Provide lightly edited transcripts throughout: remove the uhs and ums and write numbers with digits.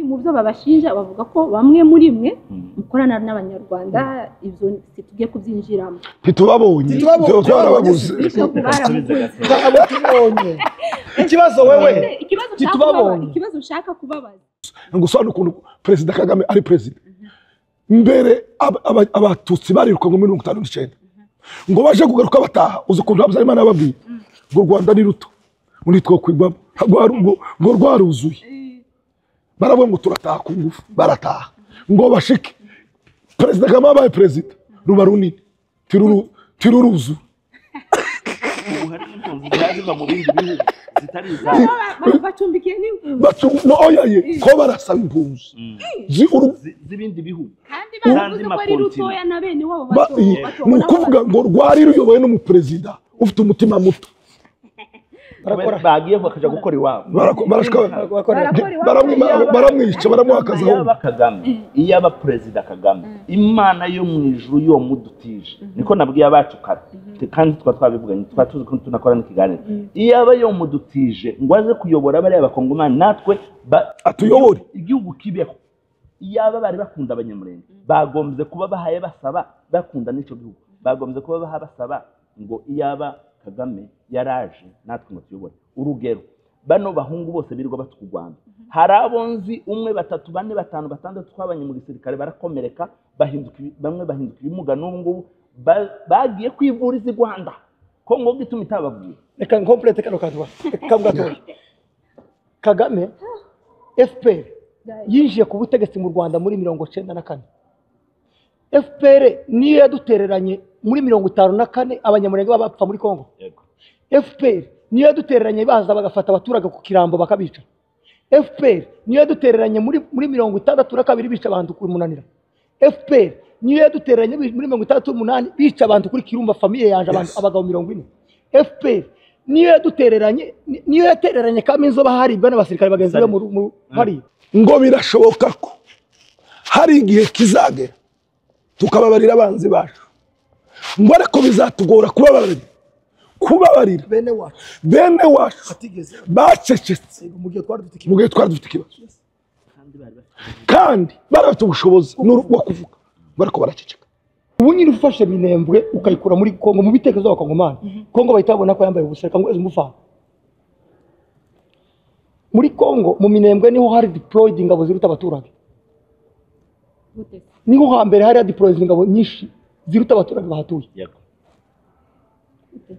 Mu byo babashinja, bavuga ko bamwe muri mwe mukorana n'Abanyarwanda. Ibyo situgiye kubyinjiramo. Ntitubabonye. Ntitubabonye. Twarababuze. Bishop baramuguze. Ntabwo tubonye ikibazo wewe. Ikibazo nshaka Ntitubabonye. ikibazo nshaka kubabaza. Ngo usobanure ukuntu Perezida Kagame ari perezida. Mbere Abatutsi barirukanwe muri 59, ngo baje kugaruka bataha, uzi ukuntu Habyarimana yababwiye ngo u Rwanda ni ruto, ngo ntitwokwigwamo, ngo rwaruzuye. Baravuga ngo turataha ku ngufu, barataha ngo bashike. Perezida Kagame abaye perezida, ruba runini, tiruruzura. Ubu hari n'impunzi ziba ziva mu bindi bihugu zitari izabo. Bacumbikiye n'impunzi? No, oya ye, ko barasaba impunzi Z'ibindi bihugu. Kandi baravuze ko ari N'andi rutoya na bene wabo Ni ukuvuga ngo rwari ruyobowe n'umuperezida ufite umutima muto. Barakora. Bagiye bakaja gukora iwabo. Barakora iwabo. Baramwica, baramuhakaza Iyaba ahubwo. Kagame, iyaba Perezida Kagame, Imana yo mu ijuru yo mudutije, niko nabwiye abacu kare kandi twa twabivuganye, twa tuzi ko tunakora n'ikiganiro, iyaba yo mudutije ngo aze kuyobora bariya Bakongomani, natwe Atuyobore. igihugu kibeho. Iyaba bari bakunda Abanyamurenge, bagombye kuba bahaye basaba, bakunda n'icyo gihugu, bagombye kuba baha basaba ngo iyaba Kagame yaraje natwe ngo tuyobore. Urugero, bano bahungu bose birirwa batuka u Rwanda, hari abo nzi, umwe, batatu, bane, batanu, batandatu, twabanye mu gisirikare, barakomereka, bahinduka bamwe bahinduka ibimuga, n'ubu ngubu bagiye kwivuriza i Rwanda. Kongo gituma itababwiye. Reka nkomplete kano kantu gatoya. Kagame, FPR yinjiye ku butegetsi mu Rwanda muri 94. FPR niyo yadutereranye muri 54, Abanyamurenge baba bapfa muri Kongo. FPR niyo yadutereranye, baza bagafata abaturage ku Kirambo bakabica. FPR niyo yadutereranye muri 62, bica abantu ku Munanira. FPR niyo yadutereranye muri 68, bica abantu kuri Kirumba, famille yanje, abantu abagabo 40. FPR niyo yadutereranye, niyo yatereranye Kaminzoba, haribwa n'abasirikare bagenzi be hariya. Ngo birashoboka ko hari igihe kizagera tukababarira abanzi bacu, ngo ariko bizatugora kubabarira bene wacu bene wacu batigeze bacecetse mu gihe twari dufite mu gihe twari dufite ikibazo, kandi bari bafite ubushobozi bwo kuvuga, bariko baraceceka. Ubu nyine ufashe Minembwe ukayikura muri Kongo, mu bitekerezo by'Abakongomani, Kongo bahita babona ko yambaye ubusa. Reka nguheze umufana: muri Kongo, mu Minembwe niho hari deployed ingabo ziruta abaturage. Gute? Niho hambere hari deployed ingabo nyinshi ziruta abaturage bahatuye.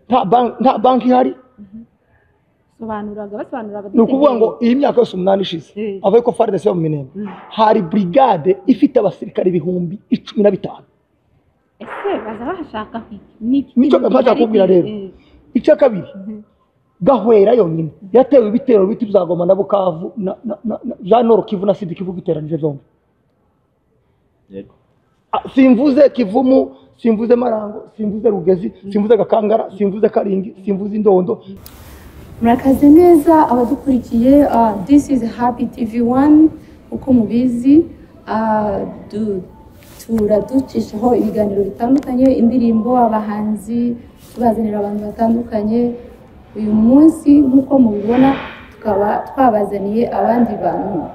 Nta banki ihari. Sobanuraga, basobanuraga. Ni ukuvuga ngo iyi myaka yose 8 ishize, avuye ko FARDC yo mu Minembwe, hari brigade ifite abasirikare 15,000. Ese baza bahashaka iki? Ni iki Nicyo kintu mpaka gihari? kubwira rero. Icya kabiri, Gahwera yonyine yatewe ibitero biti bya Goma na Bukavu na za Nord Kivu na Sud Kivu biteranije byombi. Ah, simvuze Kivumu, simvuze Marango, simvuze Rugezi, simvuze Gakangara, simvuze Karingi, simvuze Indondo. Murakaze neza abadukurikiye. This is Happy TV 1. Uko mubizi, turaducishaho ibiganiro bitandukanye, indirimbo, abahanzi, tubazanira abantu batandukanye. Uyu munsi nk'uko mubibona tukaba twabazaniye abandi bantu.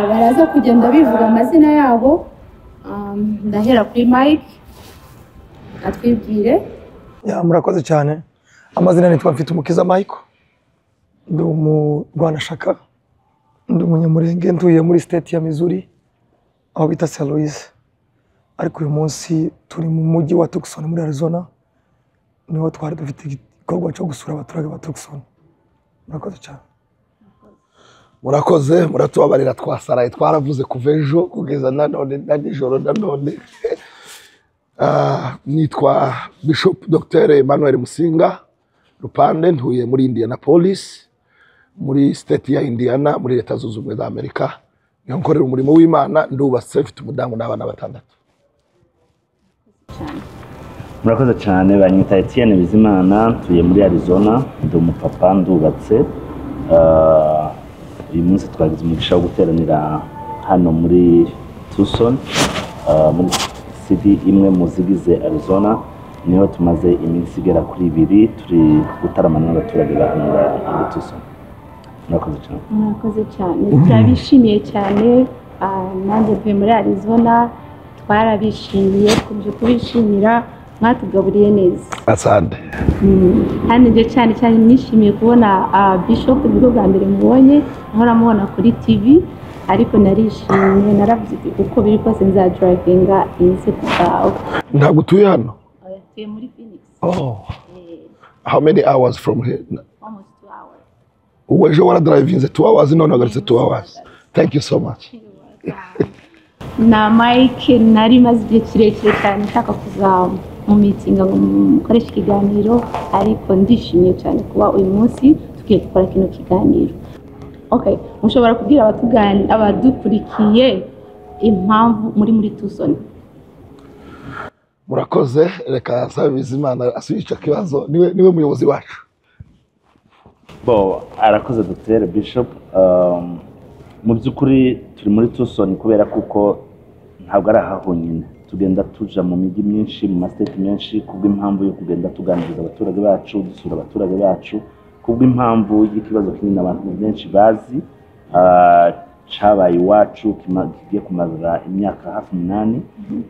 Baraza kugenda bivuga amazina yabo. Ndahera kuri Mike atwibwire. Ya, murakoze cyane. Amazina nitwa Mfitumukiza Michael, ndi umurwanashaka, ndi Umunyamurenge, ntuye muri state ya Missouri aho bita St. Louis, ariko uyu munsi turi mu mujyi wa Tucson muri Arizona, niho twari dufite igikorwa cyo gusura abaturage ba Tucson. Murakoze cyane. Murakoze, muratubabarira twasaraye, twaravuze kuva ejo kugeza nanone na nijoro nanone. Nitwa Bishop Dr Emmanuel Musinga Rupande, ntuye muri Indianapolis, muri state ya Indiana, muri Leta Zunze Ubumwe za Amerika, niho nkorera umurimo w'Imana. Ndubatse, mfite umudamu n'abana batandatu. Murakoze cyane. Banyita Etienne Bizimana, ntuye muri Arizona, ndi umupapa, ndubatse. Uyu munsi twagize umugisha wo guteranira hano muri Tucson, muri city imwe mu zigize Arizona, niho tumaze iminsi igera kuri 2 turi gutaramana n'abaturage ba hano muri Tucson. Murakoze cyane. Murakoze cyane, turabishimiye cyane. Nanjye mvuye muri Arizona, twarabishimiye, dukomeje kubishimira, mwatugaburiye neza. Asante. Kandi njye cyane cyane nishimiye kubona Bishop, nibwo bwa mbere mubonye, nkora mubona kuri TV, ariko narishimye, naravuze ati uko biri kose nzadrivinga inze ku bwawe. Ntabwo utuye hano? Oya, tuye muri Phoenix. Oh, how many hours from here? Almost 2 hours. Ubu ejo waradrivinze 2 hours, none wagarutse 2 hours. Thank you so much. Na Mike nari maze igihe kirekire cyane nshaka kuza mu meetinga ngo mukoreshe ikiganiro, ariko ndishimye cyane kuba uyu munsi tugiye gukora kino kiganiro. Okay, mushobora kubwira abadukurikiye impamvu muri Tucson? Murakoze. Reka nsabe Bizimana asubize icyo kibazo, niwe muyobozi wacu. Bo, arakoze Dr Bishop. Mu by'ukuri turi muri Tucson kubera kuko ntabwo ari aha honyine, tugenda tuja mu mijyi myinshi, mu ma state menshi, kubw'impamvu yo kugenda tuganiriza abaturage bacu, dusura abaturage bacu, kubw'impamvu y'ikibazo kinini abantu benshi bazi cabaye iwacu, kigiye kumara imyaka hafi 8.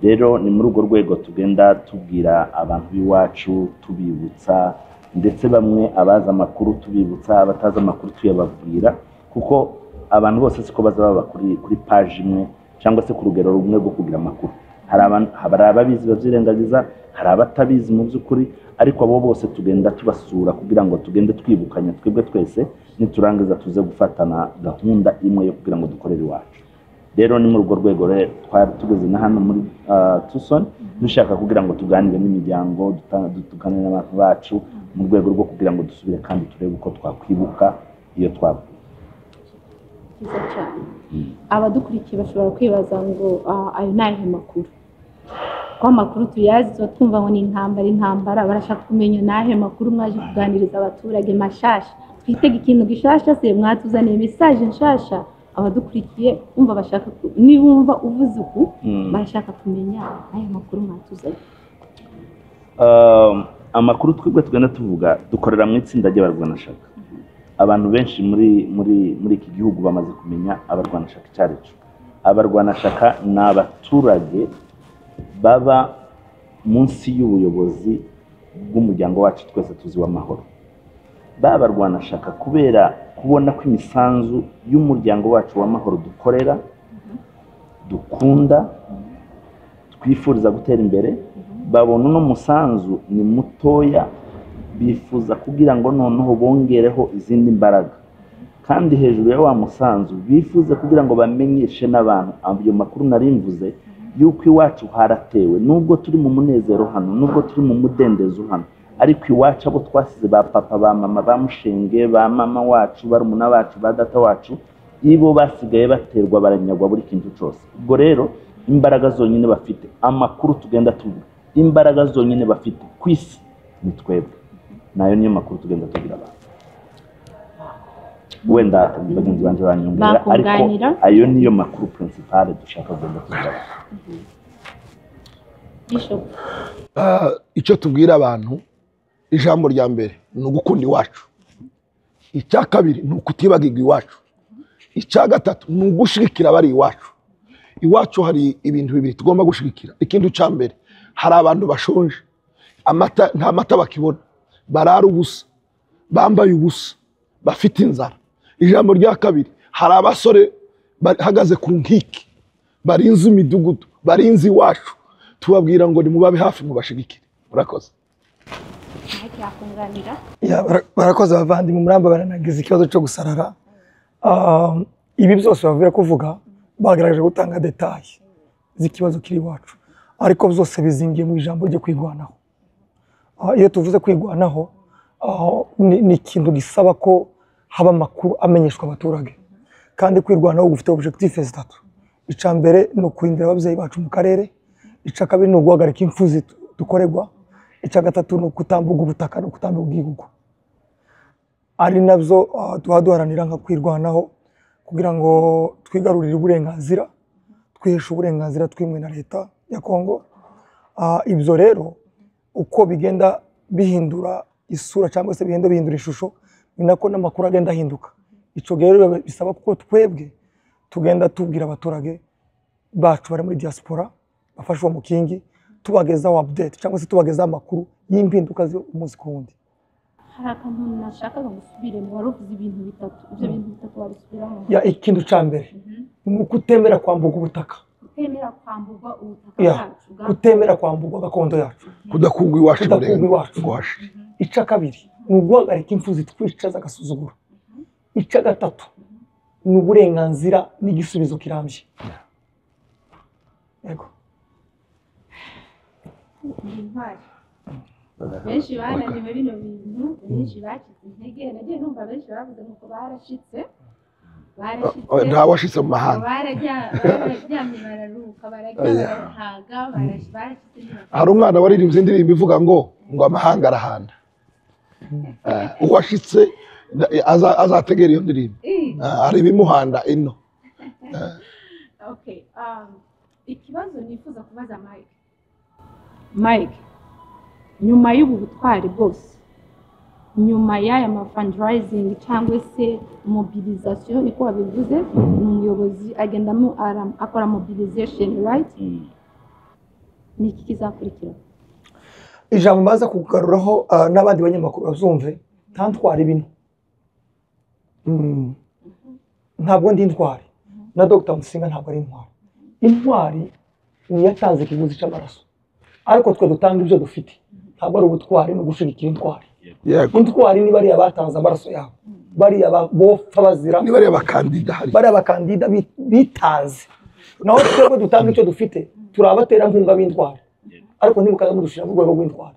Rero ni muri urwo rwego tugenda tubwira abantu b'iwacu, tubibutsa, ndetse bamwe abazi amakuru tubibutsa, abatazi amakuru tuyababwira, kuko abantu bose siko baza baba kuri page imwe cyangwa se ku rugero rumwe rwo kugira amakuru. Hari ababizi babyirengagiza, hari abatabizi mu by'ukuri, ariko abo bose tugenda tubasura kugira ngo tugende twibukanya twebwe twese, niturangiza tuze gufatana gahunda imwe yo kugira ngo dukorere iwacu. Rero ni muri urwo rwego rero twari tugeze na hano muri Tucson, dushaka kugira ngo tuganire n'imiryango, tuganire n'abantu bacu, mu rwego rwo kugira ngo dusubire kandi turebe uko twakwibuka iyo twavuye. Byiza cyane. Abadukurikiye bashobora kwibaza ngo ayo ni ayahe makuru, ko amakuru tuyazi, tuba twumva ngo ni intambara, intambara. Barashaka kumenya ni ayahe makuru mwaje kuganiriza abaturage mashasha, twitega ikintu gishasha se, mwatuzaniye message nshasha? Abadukurikiye bumva bashaka nibumva uvuze uku, barashaka kumenya ayo makuru mwatuzaniye. Amakuru twebwe tugenda tuvuga, dukorera mu itsinda ry'abarwanashyaka. Abantu benshi muri iki gihugu bamaze kumenya abarwanashyaka icyo ari cyo. Abarwanashyaka ni abaturage baba munsi y'ubuyobozi bw'umuryango wacu twese tuzi w'amahoro. Ba barwanashyaka, kubera kubona ko imisanzu y'umuryango wacu w'amahoro dukorera, dukunda, twifuriza gutera imbere, babona uno musanzu ni mutoya, bifuza kugira ngo noneho bongereho izindi mbaraga, kandi hejuru ya wa musanzu bifuza kugira ngo bamenyeshe n'abantu ayo makuru nari mvuze yuko iwacu haratewe. Nubwo turi mu munezero hano, nubwo turi mu mudendezo hano, ariko iwacu abo twasize, ba papa, ba mama, ba mushenge, ba mama wacu, barumuna bacu, ba data wacu, ibo basigaye baterwa, baranyagwa buri kintu cyose. Ubwo rero imbaraga zonyine bafite, amakuru tugenda tuvuga, imbaraga zonyine bafite ku isi ni twebwe. Nayo niyo makuru tugenda tubwira abantu. Wenda bagenzi banjye banyongera, ariko Bakunganira. ayo niyo makuru principale dushaka kugenda tubwira abantu. Bishop. Icyo tubwira abantu, ijambo rya mbere ni ugukunda iwacu, icya kabiri ni ukutibagirwa iwacu, icya gatatu ni ugushigikira abari iwacu. Iwacu hari ibintu bibiri tugomba gushigikira. Ikintu cya mbere, hari abantu bashonje, amata nta mata bakibona, barara ubusa, bambaye ubusa, bafite inzara. Ijambo rya kabiri, hari abasore bahagaze ku nkiki, barinze imidugudu, barinze iwacu. Tubabwira ngo nimubabe hafi, mubashigikire. Murakoze. Mike yakunganira. Ya, barakoze abavandimwe. Muramba baranagize ikibazo cyo gusarara. Ibi byose bavuye kuvuga, bagaragaje gutanga détails z'ikibazo kiri iwacu, ariko byose bizingiye mu ijambo ryo kwigwanaho. Iyo tuvuze kwigwanaho, ni ikintu gisaba ko haba amakuru amenyeshwa abaturage, kandi kwirwanaho gufite objectif zitatu. Icya mbere ni ukurindira ababyeyi bacu mu karere, icya kabiri ni uguhagarika impfu dukorerwa, icya gatatu ni ukutambuga ubutaka no kutambuga igihugu, ari nabyo tuba duharanira nka kwirwanaho, kugira ngo twigarurire uburenganzira, twiheshe uburenganzira twimwe na leta ya Kongo. Ibyo rero uko bigenda bihindura isura cyangwa se bigenda bihindura ishusho, ni nako n'amakuru agenda ahinduka. Ico gihe rero bisaba kuko twebwe tugenda tubwira abaturage bacu bari muri diaspora bafashe uwo mukingi, tubagezaho update cyangwa se tubagezaho amakuru y'impinduka z'umunsi ku wundi. Hari akantu nashakaga gusubiremo, wari uvuze ibintu bitatu, ibyo bintu bitatu wabisubiramo? Ya, ikintu ca mbere ni ukutemera kwamburwa ubutaka. Kutemera kwamburwa ubutaka bwacu, kutemera kwamburwa gakondo yacu, kudakungwa iwacu, kudakungwa iwacu. Ica kabiri ni uguhagarika impfu zitwica z'agasuzuguro. Ica gatatu ni uburenganzira n'igisubizo kirambye. Yego. Benshi bananiwe bino bintu, benshi bacitse intege. Nagiye numva benshi bavuze ngo barashitse, barashitse, nta washitse mu mahanga, bararyamye bararuka, bararya barahaga, barashitse. Hari umwana waririmbye indirimbo ivuga ngo amahanga arahanda. Uwashitse azategera iyo ndirimbo, hari ibimuhanda ino. Okay, ikibazo nifuza kubaza Mike, nyuma y'ubu butwari bwose, nyuma y'aya ma fundraising cyangwa se mobilisation, niko wabivuze, ni umuyobozi agendamo akora mobilization, right? Ni iki kizakurikira? Ijambo baza kugaruraho n'abandi banyamakuru bazumve, ntantwara ibintu. Ntabwo ndi intwari, na Dr. Musinga ntabwo ari intwari. Intwari ni yatanze ikiguzi cy'amaraso, ariko twe dutanga ibyo dufite. Ntabwo ari ubutwari no gushigikira intwari. Intwari ni bariya batanze amaraso yabo, bariya bopfa bazira, ni bariya bakandida, hari bariya bakandida bitanze. Naho twebwe dutanga icyo dufite, turabatera nkunga b'intwari, ariko ntimukaza mudushira mu rwego rw'intwari.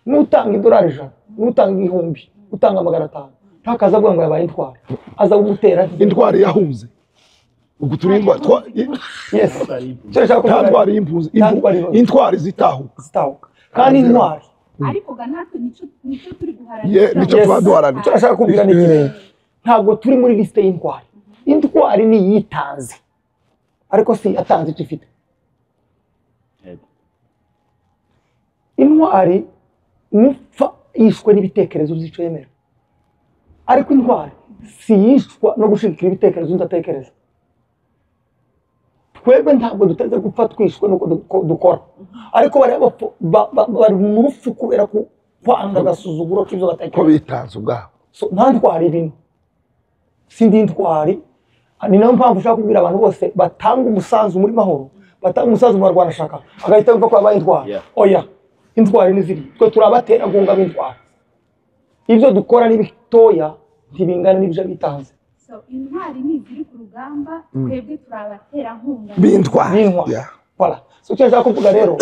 Nutanga idolari 100, nutanga 1000, utanga 500, ntakaza avuga ngo yabaye intwari, aza gutera intwari yahunze. Ubwo turi intwari, yes, intwari y'impunzi, intwari zitahuka kandi intwari. Ariko ga natwe nico turi guharanira, nico twaduharanira. Icyo nashaka kubwira ni iki? Ntabwo turi muri liste y'intwari. Intwari ni yitanze, ariko si yatanze icyo ifite. Intwari nupfa yishwe n'ibitekerezo by'icyo yemera, ariko intwari si yishwa no gushigikira ibitekerezo ndatekereza. Twebwe ntabwo duteze gupfa twishwe nuko dukora, ariko bari mu rupfu kubera ko kwanga agasuzuguro k'ibyo batekereza, ko bitanze ubwabo. So nta ntwari ibintu, sindi intwari. Ni nayo mpamvu ushaka kubwira abantu bose batanga umusanzu muri mahoro, batanga umusanzu mu barwanashaka, agahita yumva ko yabaye intwari. Oya, intwari ni ziri, twe turabatera nkunga b'intwari. Ibyo dukora ni bitoya, ntibingana n'ibyo bitanze. So intwari ni ziri ku rugamba, twebwe turabatera nkunga b'intwari. Voilà. So icyo nshaka kuvuga rero,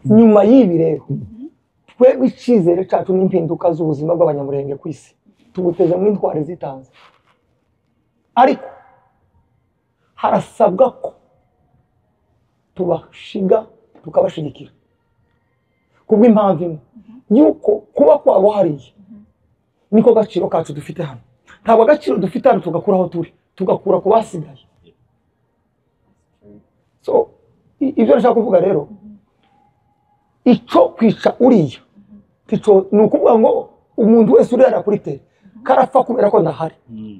nyuma y'ibi rero, twebwe icyizere cyacu n'impinduka z'ubuzima bw'abanyamurenge ku isi tubuteze mu intwari zitanze, ariko harasabwa ko tubashiga tukabashigikira kubw'impamvu imwe, yuko kuba kwabo hariya niko gaciro kacu dufite hano. Ntabwo agaciro dufite hano tugakura aho turi, tugakura ku basigaye. So ibyo nshaka kuvuga rero, icyo kwica uriya ni ukuvuga ngo umuntu wese uri hariya kuri tere karapfa kubera ko ndahari.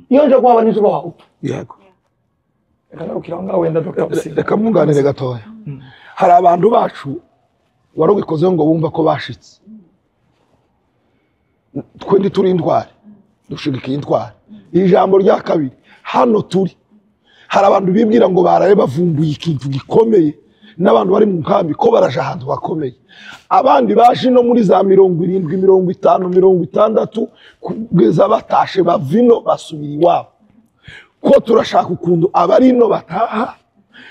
Iyo nje guhaba nijoro wawe upfa. Yego. Reka ngarukire aho ngaho wenda Dr. Musinga. Reka mwunganire gatoya. Hari abantu bacu wari ubikozeho ngo bumva ko bashitse. Twe ntituri intwari, dushigikiye intwari. Ijambo rya kabiri, hano turi hari abantu bibwira ngo baraye bavumbuye ikintu gikomeye, n'abantu bari mu nkambi ko baraje ahantu hakomeye. Abandi baje no muri za 70, 50, 60 kugeza batashe bavino basubira iwabo. Ko turashaka ukuntu abari ino bataha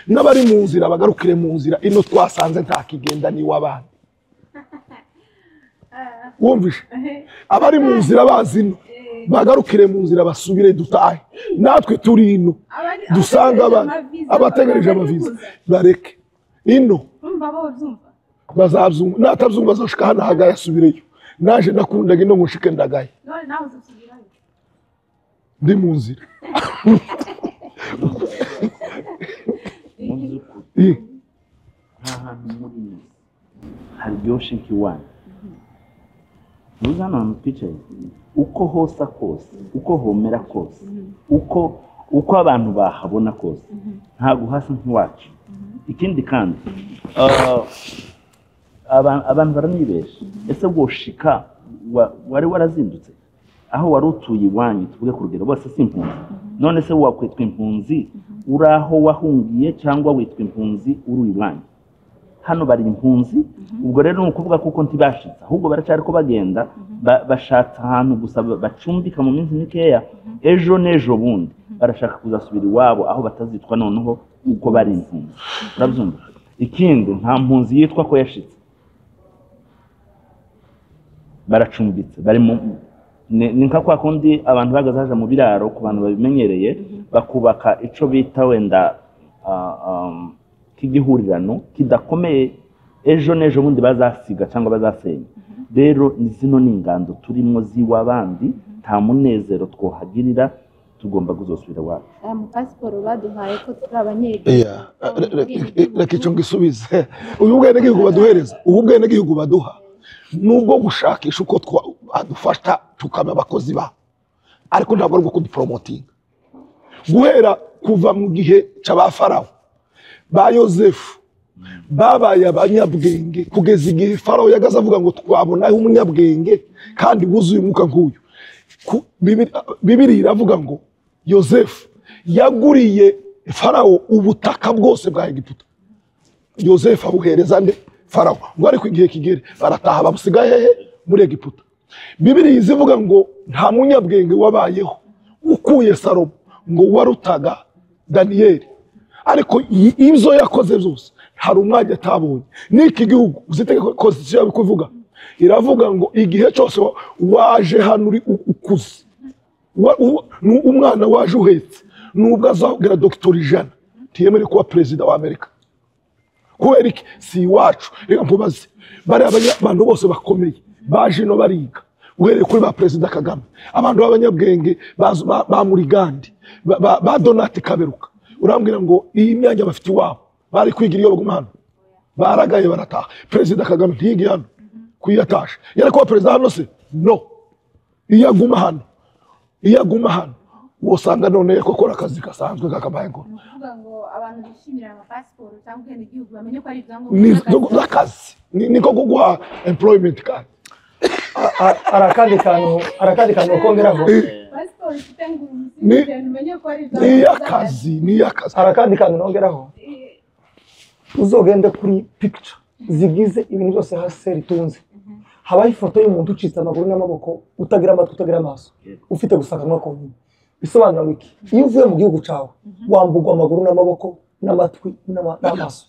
n'abari mu nzira bagarukire mu nzira ino twasanze nta kigenda ni wabandi. Wumvishe? Abari mu nzira bazino bagarukire mu nzira basubire dutahe, natwe turi ino dusanga abategereje amaviza bareke ino bazabyumva, natabyumva azoshika hano hagaya asubireyo. Naje nakundaga ino ngo nshike ndagaye, ndi mu nzira. Nta hantu muri iyi haryoshe nk'iwanyu. Ntuzi hano hantu twicaye uko hosa kose, uko homera kose, uko abantu bahabona kose, ntabwo hasa nk'iwacu. Ikindi kandi abantu baranibesha. Ese woshika wari warazindutse aho wari utuye iwanyu, tuvuge ku rugero bose si impunzi, none se wakwitwa impunzi uri aho wahungiye cyangwa witwa impunzi uri iwanyu? Hano bari impunzi, ubwo rero ni ukuvuga kuko ntibashitse, ahubwo baracyari ko bagenda bashatse ahantu gusa bacumbika mu minsi mikeya, ejo n'ejo bundi barashaka kuzasubira iwabo aho batazitwa noneho uko bari impunzi. Urabyumva? Ikindi, nta mpunzi yitwa ko yashitse, baracumbitse, bari mu ni nka kwa kundi abantu bahagaze haja mu biraro, ku bantu babimenyereye, bakubaka ico bita wenda k'igihurirano kidakomeye, ejo n'ejo bundi bazasiga cyangwa bazasenya. Rero zino ni ingando turimo z'iwabandi, nta munezero twohagirira, tugomba kuzosubira iwacu. Aya mapasiporo baduhaye ko turi abanyegihugu. Yeah. Reka icyo ngisubize. Ubu bwenegihugu baduhereza, ubu bwenegihugu baduha nubwo gushakisha uko badufasha tukaba abakozi ba, ariko ntabwo ari ubwo kudupromotinga. Guhera kuva mu gihe cy'aba Farawo ba Yosefu babaye abanyabwenge, kugeza igihe Farawo yagaze avuga ngo twabonaho umunyabwenge kandi wuzuye umwuka nk'uyu. Bibiri iravuga ngo Yosefu yaguriye Farawo ubutaka bwose bwa Egiputa. Yosefu abuhereza nde? Farawo. Ngo ariko igihe kigere barataha bamusiga hehe? Muri Egiputa. Bibiri izivuga ngo nta munyabwenge wabayeho ukuye Salomo ngo warutaga Daniyeli, ariko ibyo yakoze byose hari umwanya atabonye. N'iki gihugu uzitegeko constitution yabikuvuga, iravuga ngo igihe cyose waje hano uri ukuze, umwana waje uhetse, nubwo azabwira Dr. Ijana ntiyemerewe kuba perezida wa Amerika. Kubera iki? Si iwacu. Reka nkubaze, bariya abantu bose bakomeye baje ino bariga, uhereye kuri ba Perezida Kagame, abantu b'abanyabwenge ba Murigandi, ba Donati Kaberuka, urambwira ngo iyi myanya bafite iwabo bari kwigira iyo baguma hano? Baragaye barataha. Perezida Kagame ntiyigiye hano kuyatasha, yari kuba perezida hano se? No. Iyo aguma hano, iyo aguma hano wosanga none ko akora akazi gasanzwe kakabaye ngo Ni ukuvuga ngo abantu bishimira amapasiporo cyangwa ubwenegihugu bamenye ko ari ibyangombwa ni by'akazi, niko kuguha employment card. Hari akandi kantu kongeraho. Pasiporo ifite ngo umenye ko ari Ni ibyangombwa. iy'akazi, ni iy'akazi. Hari akandi kantu nongeraho. Uzogende kuri picture zigize ibintu byose hasi ritunze, habaho ifoto y'umuntu ucitse amaguru n'amaboko, utagira amatwi, utagira amaso, ufite gusa akanwa konyine. Bisobanura ngo iki? Iyo uvuye mu gihugu cyawe wambugwa amaguru n'amaboko n'amatwi n'amaso.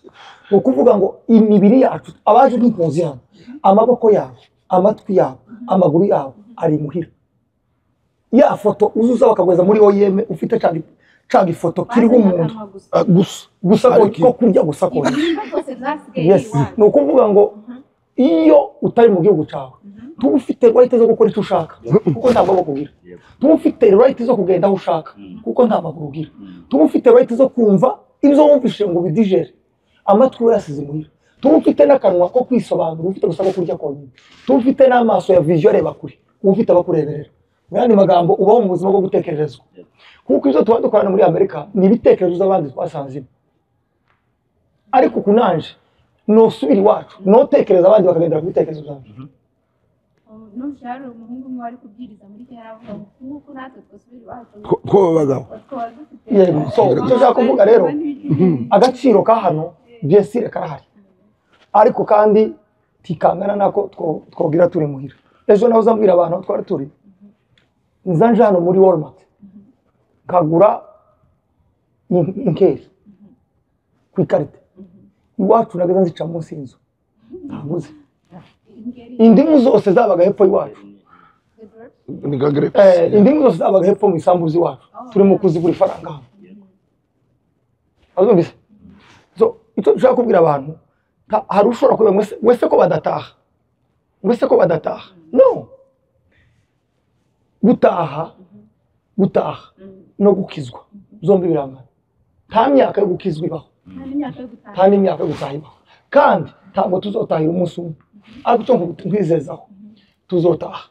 Ni ukuvuga ngo imibiri yacu, abaje nk'impunzi hano, amaboko yabo, amatwi yabo, amaguru yabo ari imuhira. Ya foto uzuza bakagweza muri OIM ufite ca gifoto kiriho umuntu Ah, gusa gusa Ariko- ko kurya gusa konyine. Ibihimba byose byasigaye Yes. iwacu. Ni ukuvuga ngo iyo utari mu gihugu cyawe tuba ufite right zo gukora icyo ushaka kuko nta maboko ugira, tuba ufite right zo kugenda aho ushaka kuko nta maguru ugira, tuba ufite right zo kumva ibyo wumvise ngo ubidigere, amatwi we yasize imuhira, tuba ufite n'akanwa ko kwisobanura, ufite gusa ko kurya konyine, tuba ufite n'amaso ya vision areba kure, uba ufite abakureberera. Mu yandi magambo, ubaho mu buzima bwo gutekererezwa, kuko ibyo tuba dukorana muri Amerika ni ibitekerezo by'abandi twasanze ino. Ariko kunanje nosubira iwacu notekereza abandi bakagendera ku bitekerezo byanjye. Numvise hari umuhungu umwe wari kubwiriza muri kera avuga ngo nk'uko natwe twasubira iwacu Ko abagabo twaba dufite. Yego. So icyo nshaka kuvuga rero, agaciro ka hano bien sûr karahari, ariko kandi tikangana nako twogira turi muhira. Ejo naho uzambwira abantu aho twari turi, nza nje hano muri Walmart nkagura inkeri ku ikarita, iwacu nageze nzica munsi y'inzu ntaguze. Indimu zose zabaga hepfo y'iwacu. Ni nka grapes. Indimu zose zabaga hepfo mu isambu z'iwacu, turi mu kuzigura ifaranga hano. Azumvise? So icyo dushaka kubwira abantu, hari ushobora kuba wese ko badataha, wese ko badataha. No gutaha, gutaha no gukizwa zombi birangana. Nta myaka yo gukizwa ibaho, Nta n'imyaka yo gutaha. Nta n'imyaka yo gutaha ibaho, kandi ntabwo tuzotahira umunsi umwe. Ariko icyo nkwizezaho Tuzotaha.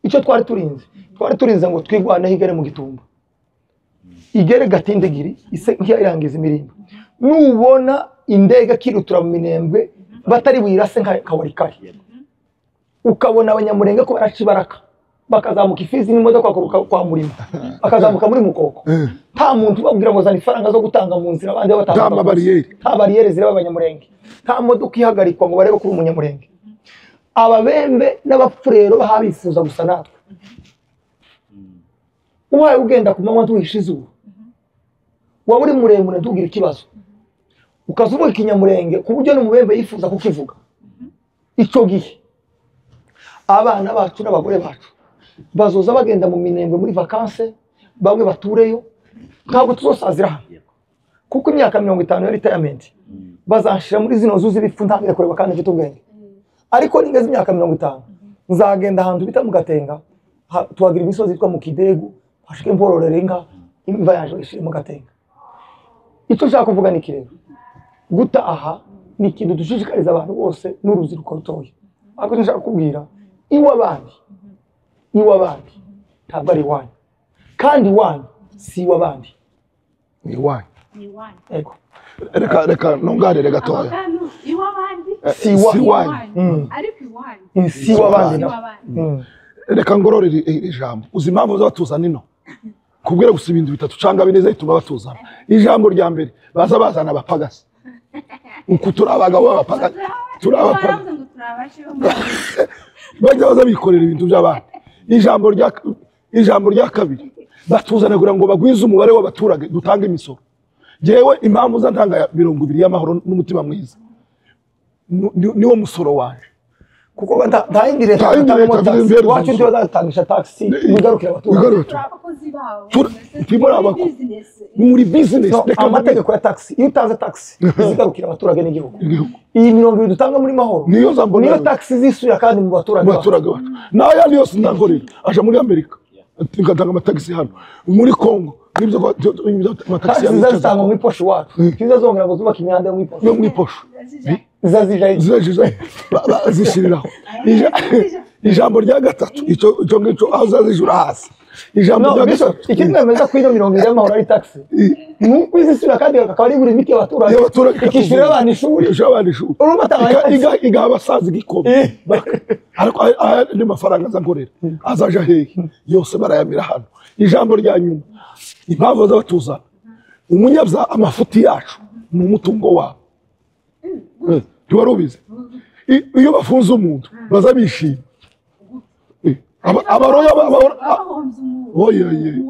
Icyo twari turinze ngo twigwaneho igere mu Gitumba, igere Gatindigiri, ise nkirangiza imirimbo. Nubona indege kirutura mu Minembwe batari buyirase nka Warikari, ukabona Abanyamurenge ko baraca ibaraka bakazamuka Ifizi n'imodoka kwa Murima, bakazamuka muri Mukoko, nta muntu ubabwira ngo zana ifaranga zo gutanga mu nzira, abandi batanga nta bariyeri zireba Abanyamurenge, nta modoka ihagarikwa ngo barebe kuri Umunyamurenge. Ababembe n'abapfurero bahabifuza gusa natwe. Ubaye ugenda ku manywa ntuhishe izuba, waba uri muremure ntugire ikibazo, ukaza uvuga Ikinyamurenge ku buryo n'umubembe yifuza kukivuga. Icyo gihe abana bacu n'abagore bacu bazoza bagenda mu Minembwe muri vacances, bamwe batureyo, ntabwo tuzosazira hano, kuko imyaka 50 ya retirement bazanshira muri zino nzu z'ibipfu ntangire kureba kandi mfite ubwenge. Ariko nigeze imyaka 50 nzagenda ahantu bita mu Gatenga, tuhagira imisozi yitwa mu Kidegu, hashike mpororera inka, imva yaje ishire mu Gatenga. Icyo nshaka kuvuga ni kirero, gutaha ni ikintu dushishikariza abantu bose n'urubyiruko rutoya. Ariko nshaka kubwira iw'abandi ntabwo ari iwanyu, kandi iwanyu si iw'abandi, ni iwanyu. Ego. Reka nongarire gatoya. Si iwanyu, si iw'abandi. Reka ngororere ijambo. Uzi impamvu batuzana ino? Kubwira gusa ibintu bitatu cyangwa bine bituma batuzana. Ijambo rya mbere, baza bazana abapagasi. Uku turi abagabo b'abapagasi, turi abapagasi. Bajya baza bikorera ibintu by'abandi. Ijambo rya kabiri, batuzana kugira ngo bagwize umubare w'abaturage dutange imisoro. Jewe impamvu za ntanga 20 y'amahoro n'umutima mwiza, niwo musoro wanje, kuko nta yindi leta iwacu ntibazatangisha taxi wigarukira abaturage. Muri business amategeko ya taxi, iyo utanze taxi izigarukira abaturage n'igihugu. Iyi 20 dutanga muri mahoro niyo taxi zisubira kandi mu baturage bacu. N'ayandi yose ntankorera aja muri Amerika ngatanga amatagisi hano, muri Congo nibyo amatagisi zizatangwa muri posho wacu, zizazongera ngo zubake imihanda yo muri posho, zishiriraho. Ijambo rya gatatu, icyo ngicyo aho zazijura hasi. Ijambo rya gatatu, ikindi nemeza ko ino 20 y'amahoro ari taxi, nuko izisubira kandi akaba ari buri miti y'abaturage, ikishyurira abana ishuri, igaha abasaza igikombe. Ariko aya ni mafaranga aza nkorera azaja hehe? Yose barayamira hano. Ijambo rya nyuma, impamvu baza batuzana, umunyabyaha amafuti yacu ni umutungo wabo. Ntiwari ubizi? Iyo bafunze umuntu baza bishima. Abaroya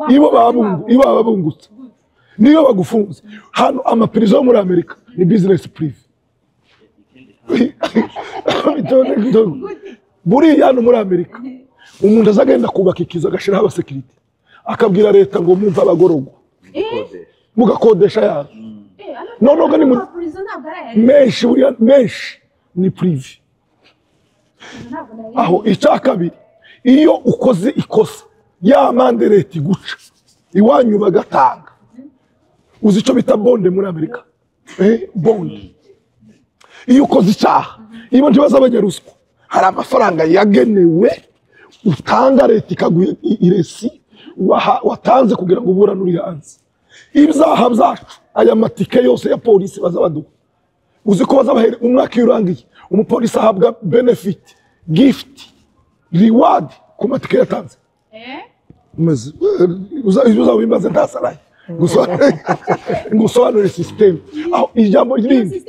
ibo baba bungutse, niyo bagufunze hano. Amapirizo yo muri Amerika ni business privé. Buriya hano muri Amerika umuntu azagenda kubaka ikizu agashiraho abasekirite, akabwira leta ngo mumva abagororwa mugakodesha yazo. Noneho ni menshi, buriya menshi ni privé. Aho icya kabiri, iyo ukoze ikosa ya mande leta iguca iwanyu bagatanga. Uzi icyo bita bonde muri Amerika? Bonde. Iyo ukoze icyaha, iyo ntibaza abanyaruswa, hari amafaranga yagenewe utanga leta ikaguha iresi watanze kugira ngo uburane uri hanze. Ibyaha byacu, aya matike yose ya polisi baza baduha, uzi ko bazabahera umwaka iyo urangiye, umupolisi ahabwa benefit, gift, reward ku matike yatanze. Uzabimbaze ntasaraye ngusobanurire system. Aho ijambo rindi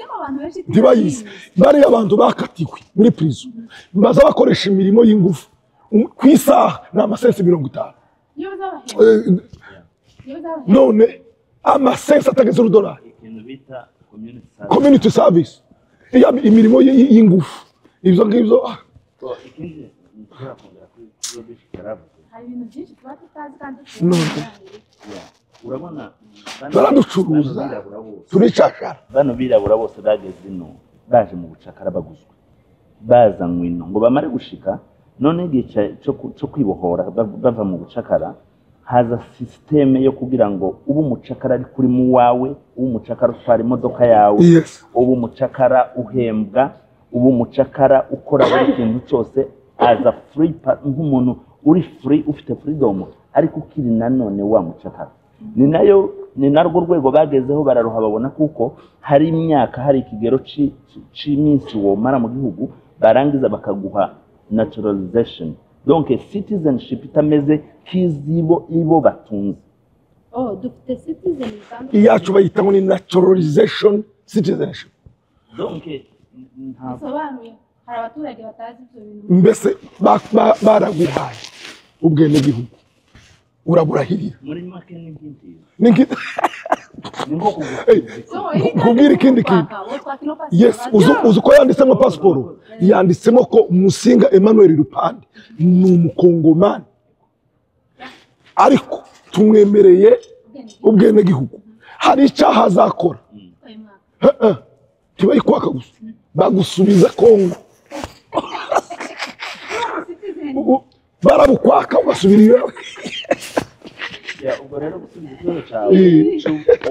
ntibayizi, bariya abantu bakatiwe muri prison baza bakoresha imirimo y'ingufu ku isaha ni amasensi 50. None amasensi atageze urudolari, community service, imirimo y'ingufu, ibyo ngibyo. Baraducuruza turicashara. Bano birabura bose bageze ino baje mu bucakara baguzwe, bazanywe ino ngo bamare gushika. None igihe cyo kwibohora bava mu bucakara, haza systeme yo kugira ngo ubu umucakara ari kuri mu wawe, ubu umucakara utwara imodoka yawe, ubu umucakara uhembwa, ubu umucakara ukora buri kintu cyose. As a free nk'umuntu uri free, ufite freedom, ariko ukiri nanone wa mucakara. Ni nayo, ni narwo rwego bagezeho, bararuha, babona kuko hari imyaka, hari ikigero c'iminsi womara mu gihugu, barangiza bakaguha naturalization, donc citizenship itameze nk'izibo ibo batunze. Oh, dufite citizen zitandukanye. Iyacu bayita ngo ni naturalization citizenship. Donc ntabwo Bisobanuye hari abaturage batazi ibyo bintu. Mbese baraguhaye ubwenegihugu, uraburahirira. Muri make ni nk'intizo. Ni Ni nko kugusubiza. Nkubwire ikindi kintu. Yes, uzi uko yanditsemo pasiporo? Yanditsemo ko Musinga Emmanuel Rupande ni umukongomani, ariko tumwemereye ubwenegihugu. Hari icyaha azakora, ntibayikwaka gusa, bagusubiza Kongo. Barabukwaka ugasubira iwawe. Ya, ubwo rero gusubiza ikibazo cyawe,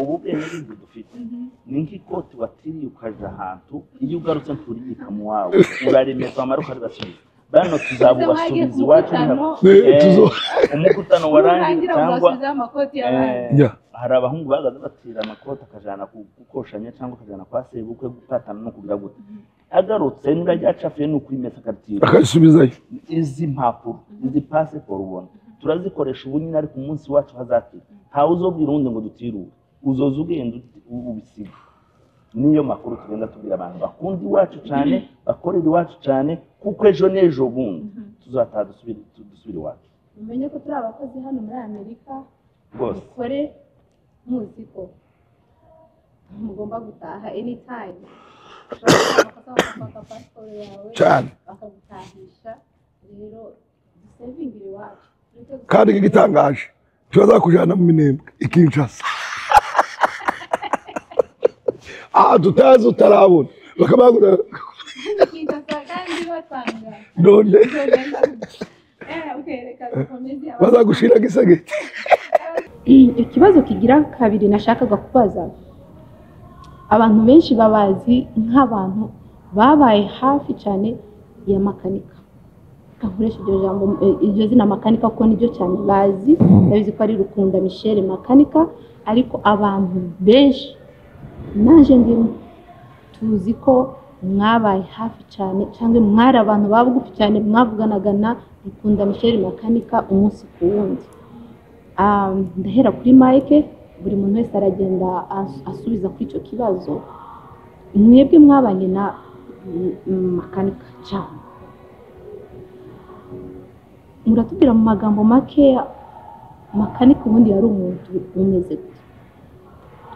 ubu bwenegihugu dufite ni nk'ikoti watiriye ukaja ahantu, iyo ugarutse nturigika mu wawe, uraremeza, wamara ukaribasubiza. Bano tuzabubasubiza iwacu. Umukutano warangiye cyangwa hari abahungu bahagaze batira amakoti, akajana gukoshanya cyangwa akajana kwa sebukwe gupatana no kugira gute, agarutse niba ryacafuye ni ukurimesa akaritira. Akabisubizayo. Izi mpapuro, izi pasiporo ubona turazikoresha ubu nyine, ariko umunsi wacu hazakira ntawe uzobwira uwundi ngo dutirure, uzoza ugenda ubisiga. Niyo makuru tugenda tubwira abantu bakunda iwacu cyane, bakorera iwacu cyane, kuko ejo n'ejo bundi tuzataha dusubire iwacu. Mumenye ko turi abakozi hano muri Amerika. Rwose. Mukore muzi ko mugomba gutaha anytime. Ushobora gukora amakosa bakakwaka pasiporo yawe cyane bakagutahisha. Rero dusevingire iwacu. Tureke. Kandi igitangaje, ntibazakujyana mu Minembwe i Kinshasa, aha tutazi utarabona, bakaba Kinshasa kandi batanga. None Okay, reka dukomeze. Bazagushira Gisegeti. Ikibazo kigira kabiri nashakaga kubaza, abantu benshi babazi nk'abantu babaye hafi cyane ya Makanika. Nkoresha iryo jambo, iryo zina Makanika, kuko niryo cyane bazi. Ndabizi ko ari Rukunda Michel Makanika, ariko abantu benshi, naje ndimo, tuzi ko mwabaye hafi cyane cyangwa mwari abantu ba bugufi cyane, mwavuganaga na Rukunda Michel Makanika umunsi ku wundi. Ndahera kuri Mike, buri muntu wese aragenda asubiza kuri icyo kibazo. Mwebwe mwabanye na Makanika cyane, muratubwira mu magambo makeya, Makanika ubundi yari umuntu umeze gute?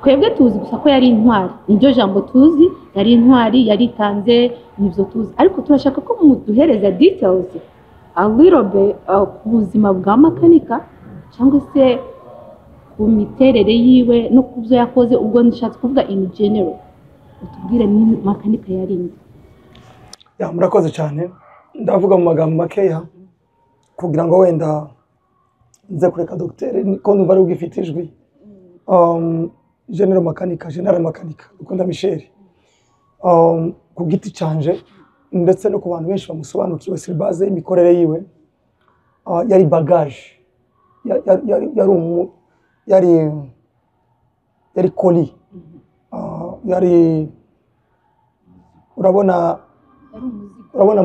Twebwe tuzi gusa ko yari intwari, niryo jambo tuzi, yari intwari, yaritanze, nibyo tuzi, ariko turashaka ko muduhereza details a little bit ku buzima bwa Makanika cyangwa se ku miterere yiwe no ku byo yakoze. Ubwo nishatse kuvuga in general, utubwire ni Makanika yari inde? Ya, murakoze cyane. Ndavuga mu magambo makeya kugira ngo wenda nze kureka dogiteri, ko ndumva ari ugifite ijwi. General Makanika, General Makanika Rukunda Michel, ku giti canje ndetse no ku bantu benshi bamusobanukiwe sur base y'imikorere yiwe, yari bagage, yari colis, yari, urabona, Yari umuzigo. Urabona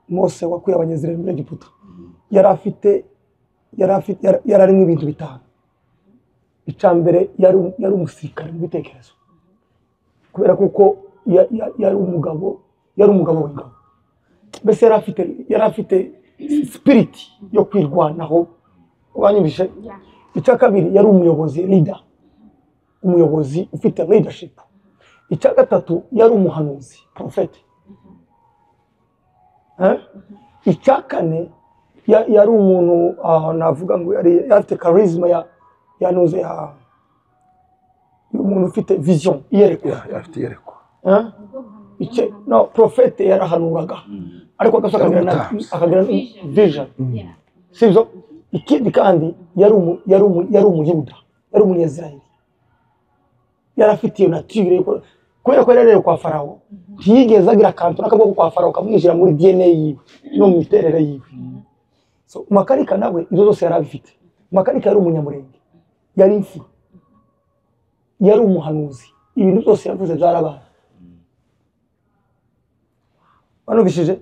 Mose wakuye Abanyezirayeli muri Egiputa, yari arimo ibintu bitanu. Icya mbere, yari umusirikare mu bitekerezo, kubera kuko yari umugabo w'ingabo. Mbese yari afite spirit yo kwirwanaho, wanyumvishe? Icya kabiri, yari umuyobozi, leader, umuyobozi ufite leadership. Icya gatatu, yari umuhanuzi, prophète. Eh? Icya kane, yari umuntu, navuga ngo yari afite charisma ya nuze ya umuntu ufite vision, iyerekwa. Afite iyerekwa. Eh? No, prophète yarahanuraga, ariko akagira Yari akagira vision, sibyo? Ikindi kandi, yari umuyuda, yari umunyezirayeli, yari afite iyo nature. Kubera ko yari kwa Farawo, ntiyigeze agira akantu n'akaboko kwa Farawo kamwinjira muri DNA yiwe no mu miterere yiwe. So Makanika nawe izo zose yari abifite. Makanika yari umunyamurenge, yari imfura, yari umuhanuzi, ibintu byose yavuze byarabaye. Banubishije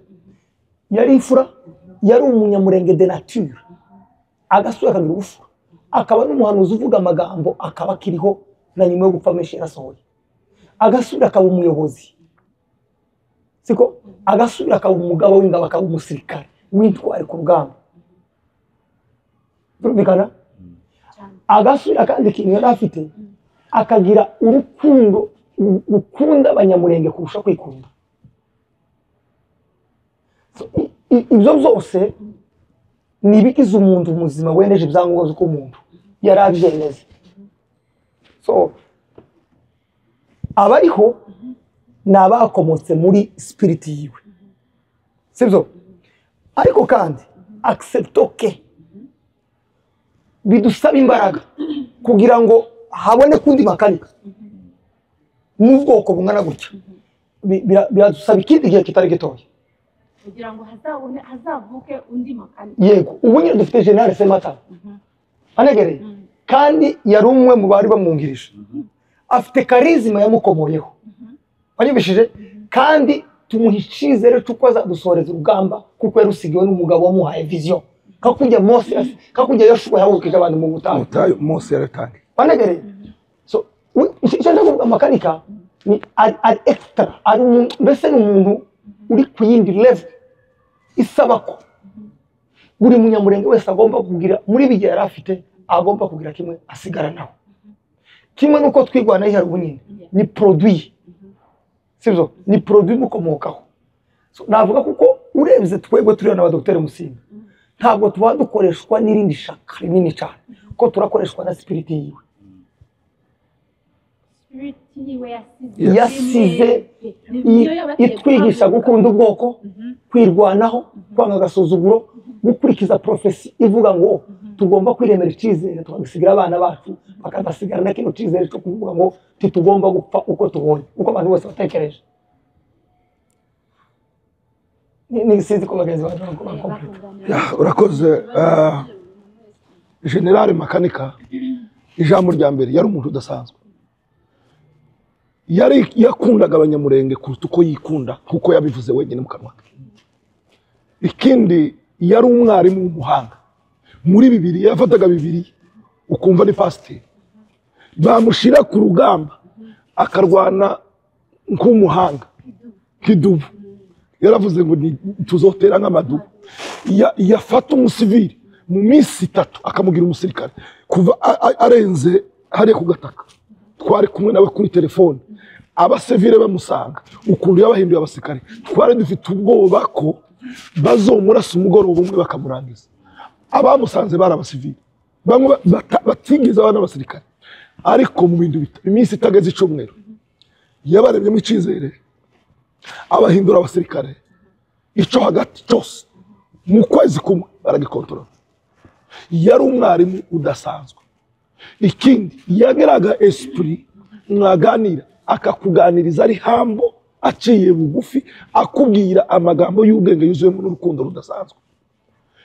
yari imfura, yari umunyamurenge de nature, agasura akagira ubufura, akaba n'umuhanuzi uvuga amagambo akaba akiriho na nyuma yo gupfa menshi yarasohoye. Agasubira akaba umuyobozi, siko agasubira akaba umugabo w'ingabo, akaba umusirikare w'intwari ku rugamba. Turumvikana? Agasubira kandi ikintu yari afite, akagira urukundo gukunda abanyamurenge kurusha kwikunda. So, ibyo byose ni ibigize umuntu muzima weneje ibyangombwa by'uko umuntu yari abyemeza. So abariho ni abakomotse muri spirit yiwe, sibyo? Ariko kandi accepte bidusaba imbaraga kugira ngo haboneke undi Makanika mu bwoko bungana gutya. Biradusaba ikindi gihe kitari gitoya kugira ngo hazabone hazavuke undi Makanika. Yego, ubu nyine dufite General Sematama anegereye, kandi yari umwe mu bari bamwungirije, afite charisma yamukomoyeho, wanyumvishije? Kandi tumuha icyizere cy'uko azadusoreza urugamba, kuko yarusigiwe n'umugabo wamuhaye vision, kakujya Mose, kakujya Yoshuwa yahagurukije abantu mu butayu, Mose yaratangiye. Wanegereye? So icyo nshaka kuvuga, Makanika ni ari extra, ari mbese ni umuntu uri ku yindi level isaba ko buri munyamurenge wese agomba kugira muri bigihe yari afite, agomba kugira kimwe asigara naho. Kimwe nuko twigwana yihari ubu nyine ni produit, sibyo? Ni produit mukomokaho. So, navuga kuko urebye twebwe turiyo na Dr Musinga, ntabwo tuba dukoreshwa n'irindi shaka rinini cyane, ko turakoreshwa na spirit yiwe. Spirit yiwe yasize Yasize itwigisha gukunda ubwoko, kwirwanaho, kwanga agasuzuguro, gukurikiza prophecy ivuga ngo tugomba kwiremera icyizere tukagisigira abana bacu, bakadasigara na kino cyizere cyo kuvuga ngo titugomba gupfa uko tubonye, uko abantu bose batekereje. Ni sinzi ko bagenzi bacu bakomplete. Urakoze. General Makanika, ijambo rya mbere, yari umuntu udasanzwe. Yari yakundaga abanyamurenge kuruta uko yikunda, kuko yabivuze wenyine mu kanwa ke. Ikindi, yari umwarimu w'umuhanga muri Bibiliya, yafataga Bibiliya ukumva ni pasiteri, bamushyira ku rugamba akarwana nk'umuhanga nk'idubu. Yaravuze ngo tuzotera nk'amadubu. Yafata umusivili mu minsi 3 akamugira umusirikare, kuva arenze hariya ku gataka. Twari kumwe nawe kuri telefone, abasivile bamusanga ukuntu yabahinduye abasirikare. Twari dufite ubwoba ko bazomurasa umugoroba umwe bakamurangiza. Abamusanze bari abasivile, bamwe batigeze abana abasirikare, ariko mu bintu iminsi itageze icyumweru yabaremyemo icyizere, abahindura abasirikare. Icyo hagati cyose mu kwezi kumwe baragikontorora. Yari umwarimu udasanzwe. Ikindi, yageraga esprit mwaganira, akakuganiriza ari hambo, aciye bugufi, akubwira amagambo y'ubwenge yuzuyemo n'urukundo rudasanzwe.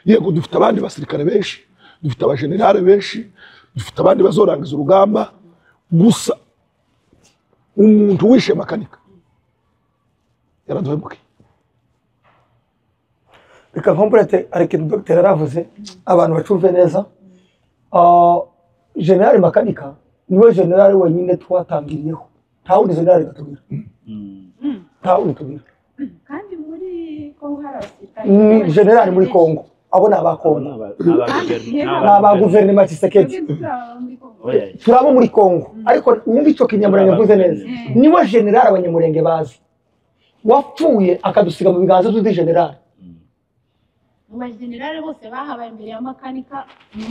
Yego, dufite abandi basirikare benshi, dufite abajenerale benshi, dufite abandi bazorangiza urugamba, gusa umuntu wishe Makanika yaraduhemukiye. Reka nkomplete, ariko ikintu dogiteri yaravuze abantu bacumve neza. General Makanika niwe general wenyine twatangiriyeho, nta wundi general batubwira, nta wundi tubwira. Kandi muri Kongo hari abasirikare. Ni general muri Kongo, abo ni aba Kongo, ni aba guverinoma ya Tshisekedi, turabo muri Kongo. Ariko wumva icyo kinyamurenge mvuze neza, niwe general abanyamurenge bazi wapfuye akadusiga mu biganza by'undi general. Mu bajenerali bose bahabaye imbere ya Makanika,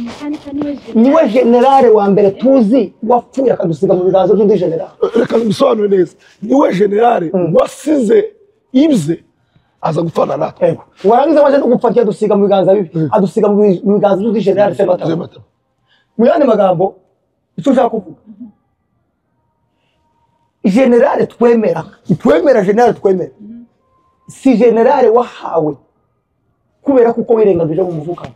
Makanika niwe general, niwe general wa mbere tuzi wapfuye akadusiga mu biganza by'undi general. Reka mbisobanure neza, niwe general wasize ibye aza gupfana natwe. Yego, warangiza waje no gupfa adusiga mu biganza bibi, adusiga mu biganza by'undi general icyo Generale twemera, twemera generale twemera. Si generale wahawe kubera kuko wirengagije mu muvukano.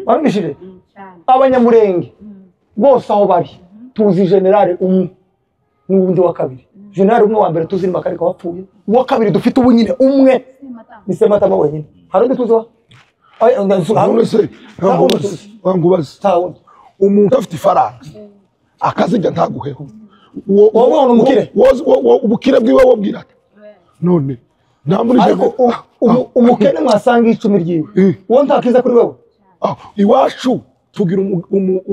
Wamwishije? Abanyamurenge bose aho bari tuzi generale umwe n'undi wa kabiri. Generale umwe wa mbere tuzi ni Makarika wapfuye, uwa kabiri dufite ubu nyine umwe ni Sematama wenyine. Hari undi tuzi wa? Umuntu afite ifaranga akazijya ntaguheho. Wowe umukire ubukire bwiwe wobwira ati none nta muri umukene mwasanga icumi ryiwe uwo ntakiza kuri wewe. Iwacu tugira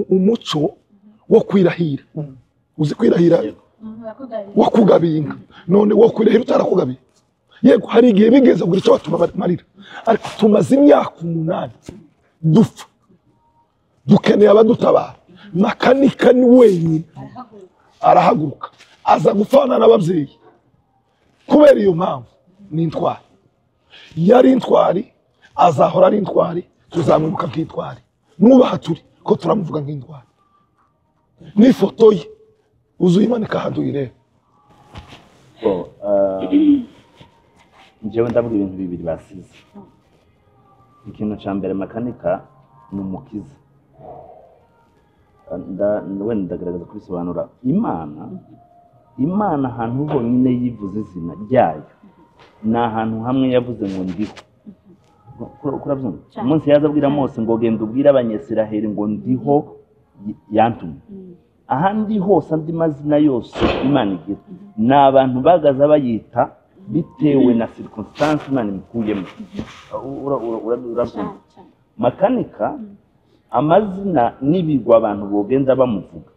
umuco wo kwirahira. Uzi kwirahira wakugabiye inka, none wo kwirahira utarakugabiye. Yego hari igihe bigeze kugira icyo batumarira, ariko tumaze imyaka 8 dupfa, dukeneye abadutabara. Makanika ni wenyine arahaguruka aza gupfana n'ababyeyi. Kubera iyo mpamvu ni intwari, yari intwari, azahora ari intwari, tuzamwibuka nk'intwari. Nubaha turi ko turamuvuga nk'intwari. N'ifoto ye uzuyimanika ahantu uyirebe. Njyewe ndavuga ibintu bibiri basize. Ikintu cya mbere, Makanika ni umukiza. Wenda ndagaragaza kubisobanura. Imana ahantu honyine yivuze izina ryayo ni ahantu hamwe yavuze ngo ndiho. Umunsi yaza abwira Mose ngo genda ubwire Abanyesiraheli ngo ndiho yantumye. Ahandi hose andi mazina yose Imana igira ni abantu bagaza bayita bitewe na circumstance Imana imukuyemo. Urabyumva? Makanika amazina n'ibigwa abantu bogenza bamuvuga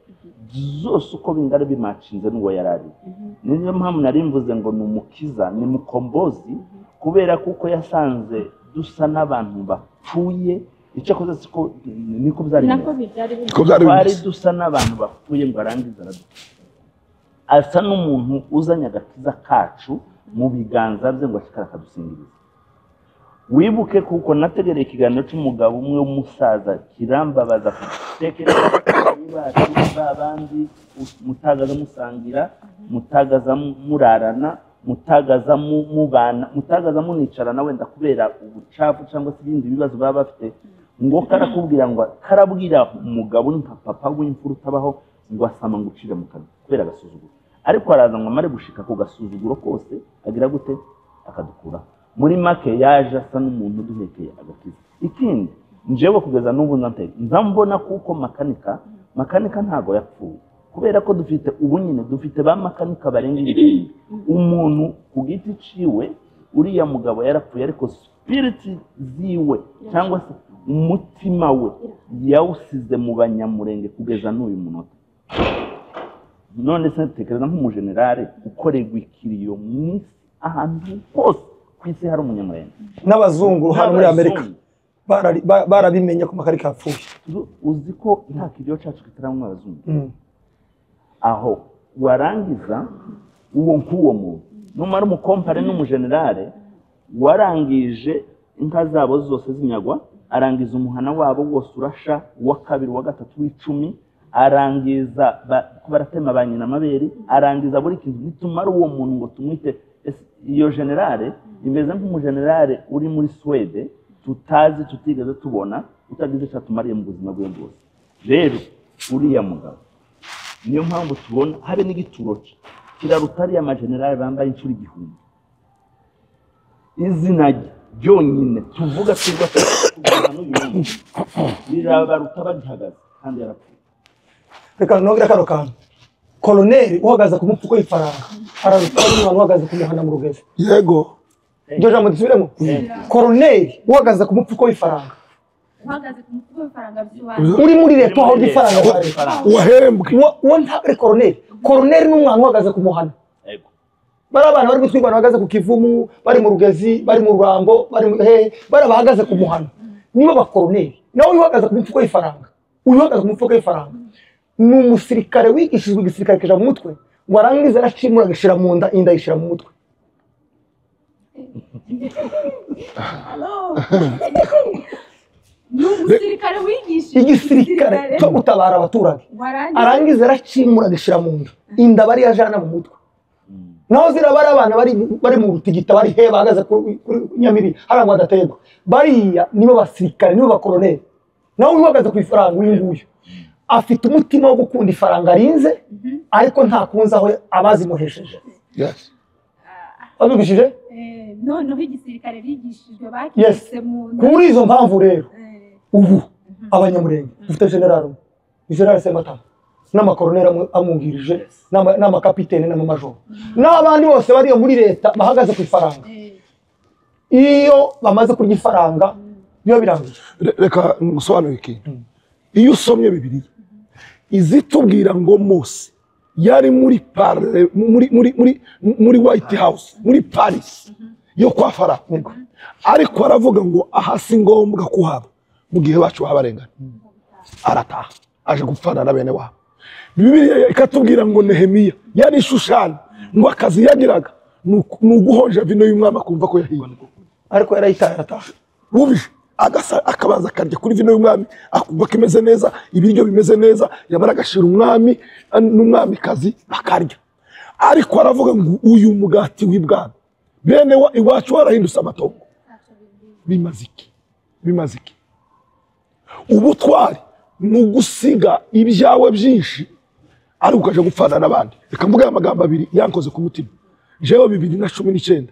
zose uko bingana bimacinze n'uwo yarari. Niyo mpamvu nari mvuze ngo ni umukiza, ni mukombozi, kubera kuko yasanze dusa n'abantu bapfuye. Icyo akoze siko niko byari bimeze, dusa n'abantu bapfuye ngo arangize aradukiza. Asa n'umuntu uzanye agakiza kacu mu biganza bye ngo ashikare akadusingiriza. Wibuke kuko nategereye ikiganiro cy'umugabo umwe w'umusaza kirambabaza kutekereza babandi mutagaza musangira, mutagaza murarana, mutagaza mubana, mutagaza municarana wenda kubera ubucafu cyangwa se ibindi bibazo baba bafite, ngo karakubwira ngo karabwira umugabo nka papa w'imfura utabaho ngo asama ngo ucire mu kanwa kubera agasuzuguro. Ariko araza ngo amare gushika ku gasuzuguro kose agira gute akadukura. Muri make yaje asa n'umuntu uduhekeye agakiza. Ikindi njewe kugeza n'ubu nzambona kuko Makanika ntago yapfuye, kubera ko dufite ubu nyine dufite ba Makanika barenga igihumbi. Umuntu ku giti ciwe uriya mugabo yarapfuye, ariko spirit ziwe cyangwa se umutima we yawusize mu Banyamurenge kugeza n'uyu munota. None se tekereza nk'umujenerale ukorerwa ikiriyo mu isi ahantu hose ku isi hari Umunyamurenge n'abazungu hano muri Amerika barabimenye ko Makanika yapfuye. Uzi ko nta kiriyo cyacu kitaramwa abazungu. Aho warangiza uwo nk'uwo muntu numara umukompare n'umujenerale warangije inka zabo zose zinyagwa, arangiza umuhana wabo wose urasha, uwa kabiri, uwa gatatu, w'icumi, arangiza baratema ba nyina amabere, arangiza buri kintu. Nitumara uwo muntu ngo tumwite iyo generale, imeze nk'umujenerale uri muri Swede tutazi tutigeze tubona, utagize icyo atumariye mu buzima bwe bwose. Rero uriya mugabo niyo mpamvu tubona habe n'igituro cye kiraruta ariya majenerale bambaye inshuro 1000. Izina ryonyine tuvuga twirwa n'uyu munsi rirabaruta bagihagaze kandi yarapfuye. Reka nongere kano kantu. Koloneli uhagaze ku mupfuko w'ifaranga araruta n'umuntu uhagaze ku muhanda mu Rugezi. Yego. Iryo jambo dusubiremo. Koloneli uhagaze ku mupfuko w'ifaranga, uhagaze ku mupfuko w'ifaranga bisobanura uri muri leta aho ifaranga wahembwe, uwo ntabwo ari koloneli. Koloneli ni umwana uhagaze ku muhanda. Yego. Bari abantu bari gutwirwana bahagaze ku Kivumu, bari mu Rugezi, bari mu Rurambo, bari hehe, bari bahagaze ku muhanda. Nibo bakoloneli. Nawe uhagaze ku mupfuko w'ifaranga, uyu uhagaze ku mupfuko w'ifaranga ni umusirikare wigishijwe igisirikare kija mu mutwe, ngo arangize aracimura agashira mu nda, inda ayishira mu mutwe. Ni umusirikare wigishije igisirikare cyo gutabara abaturage, arangiza aracimura agashyira mu nda, inda bari yajana mu mutwe. Naho zirabara abana bari mu rutigita, bari he bahagaze kuri Nyamiri harangwa adaterwa, bariya nibo basirikare, nibo bakoroneri. Naho uhagaze ku ifaranga uyu nguyu afite umutima wo gukunda ifaranga arinze, ariko ntakunze aho abazimuhesheje. Wabigishije? Noneho igisirikare bigishijwe bakise mu nda. Kuri izo mpamvu rero ubu abanyamurenge dufite general General Sematama n'amakoroneri amwungirije n'amakapitene n'amamajoro n'abandi bose bari muri leta bahagaze ku ifaranga. Iyo bamaze kurya ifaranga biba birangiye. Reka ngusobanurire ikintu. Iyo usomye Bibiliya izitubwira ngo Mose yari muri muri White House, muri Paris yo kwa Farawo, ariko aravuga ngo aha si ngombwa kuhaba mu gihe bacu habarengana, arataha aje gupfana na bene wabo. Bibiliya ikatubwira ngo Nehemiya yari Shushani, ngo akazi yagiraga ni uguhonja vino y'umwami akumva ko yahiye, ariko yarayitaye arataha. Wumvise akabanza akarya kuri vino y'umwami akumva ko imeze neza, ibiryo bimeze neza, yamara agashira umwami n'umwamikazi bakarya. Ariko aravuga ngo uyu mugati w'ibwami bene iwacu warahindutse amatongo. Bimaze iki? Bimaze iki? Ubutwari ni ugusiga ibyawe byinshi ariko ukaje gupfana n'abandi. Reka mvuge amagambo abiri yankoze ku mutima. Jewe 2019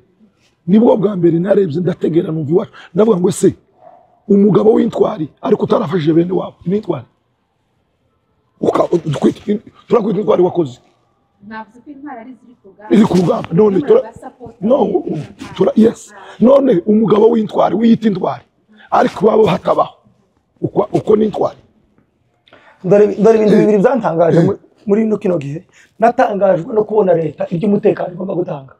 nibwo bwa mbere narebye ndategera numva iwacu, ndavuga ngo ese umugabo w'intwari ariko utarafashije bene wabo ni intwari? Turakwita intwari wakoze. Navuze ko intwari ari ziri ku rugamba. None yes, none umugabo w'intwari wiyita intwari ariko babo hatabaho uko ni intwari. Dore ibintu bibiri byantangaje muri kino gihe. Natangajwe no kubona leta iby'umutekano igomba gutanga.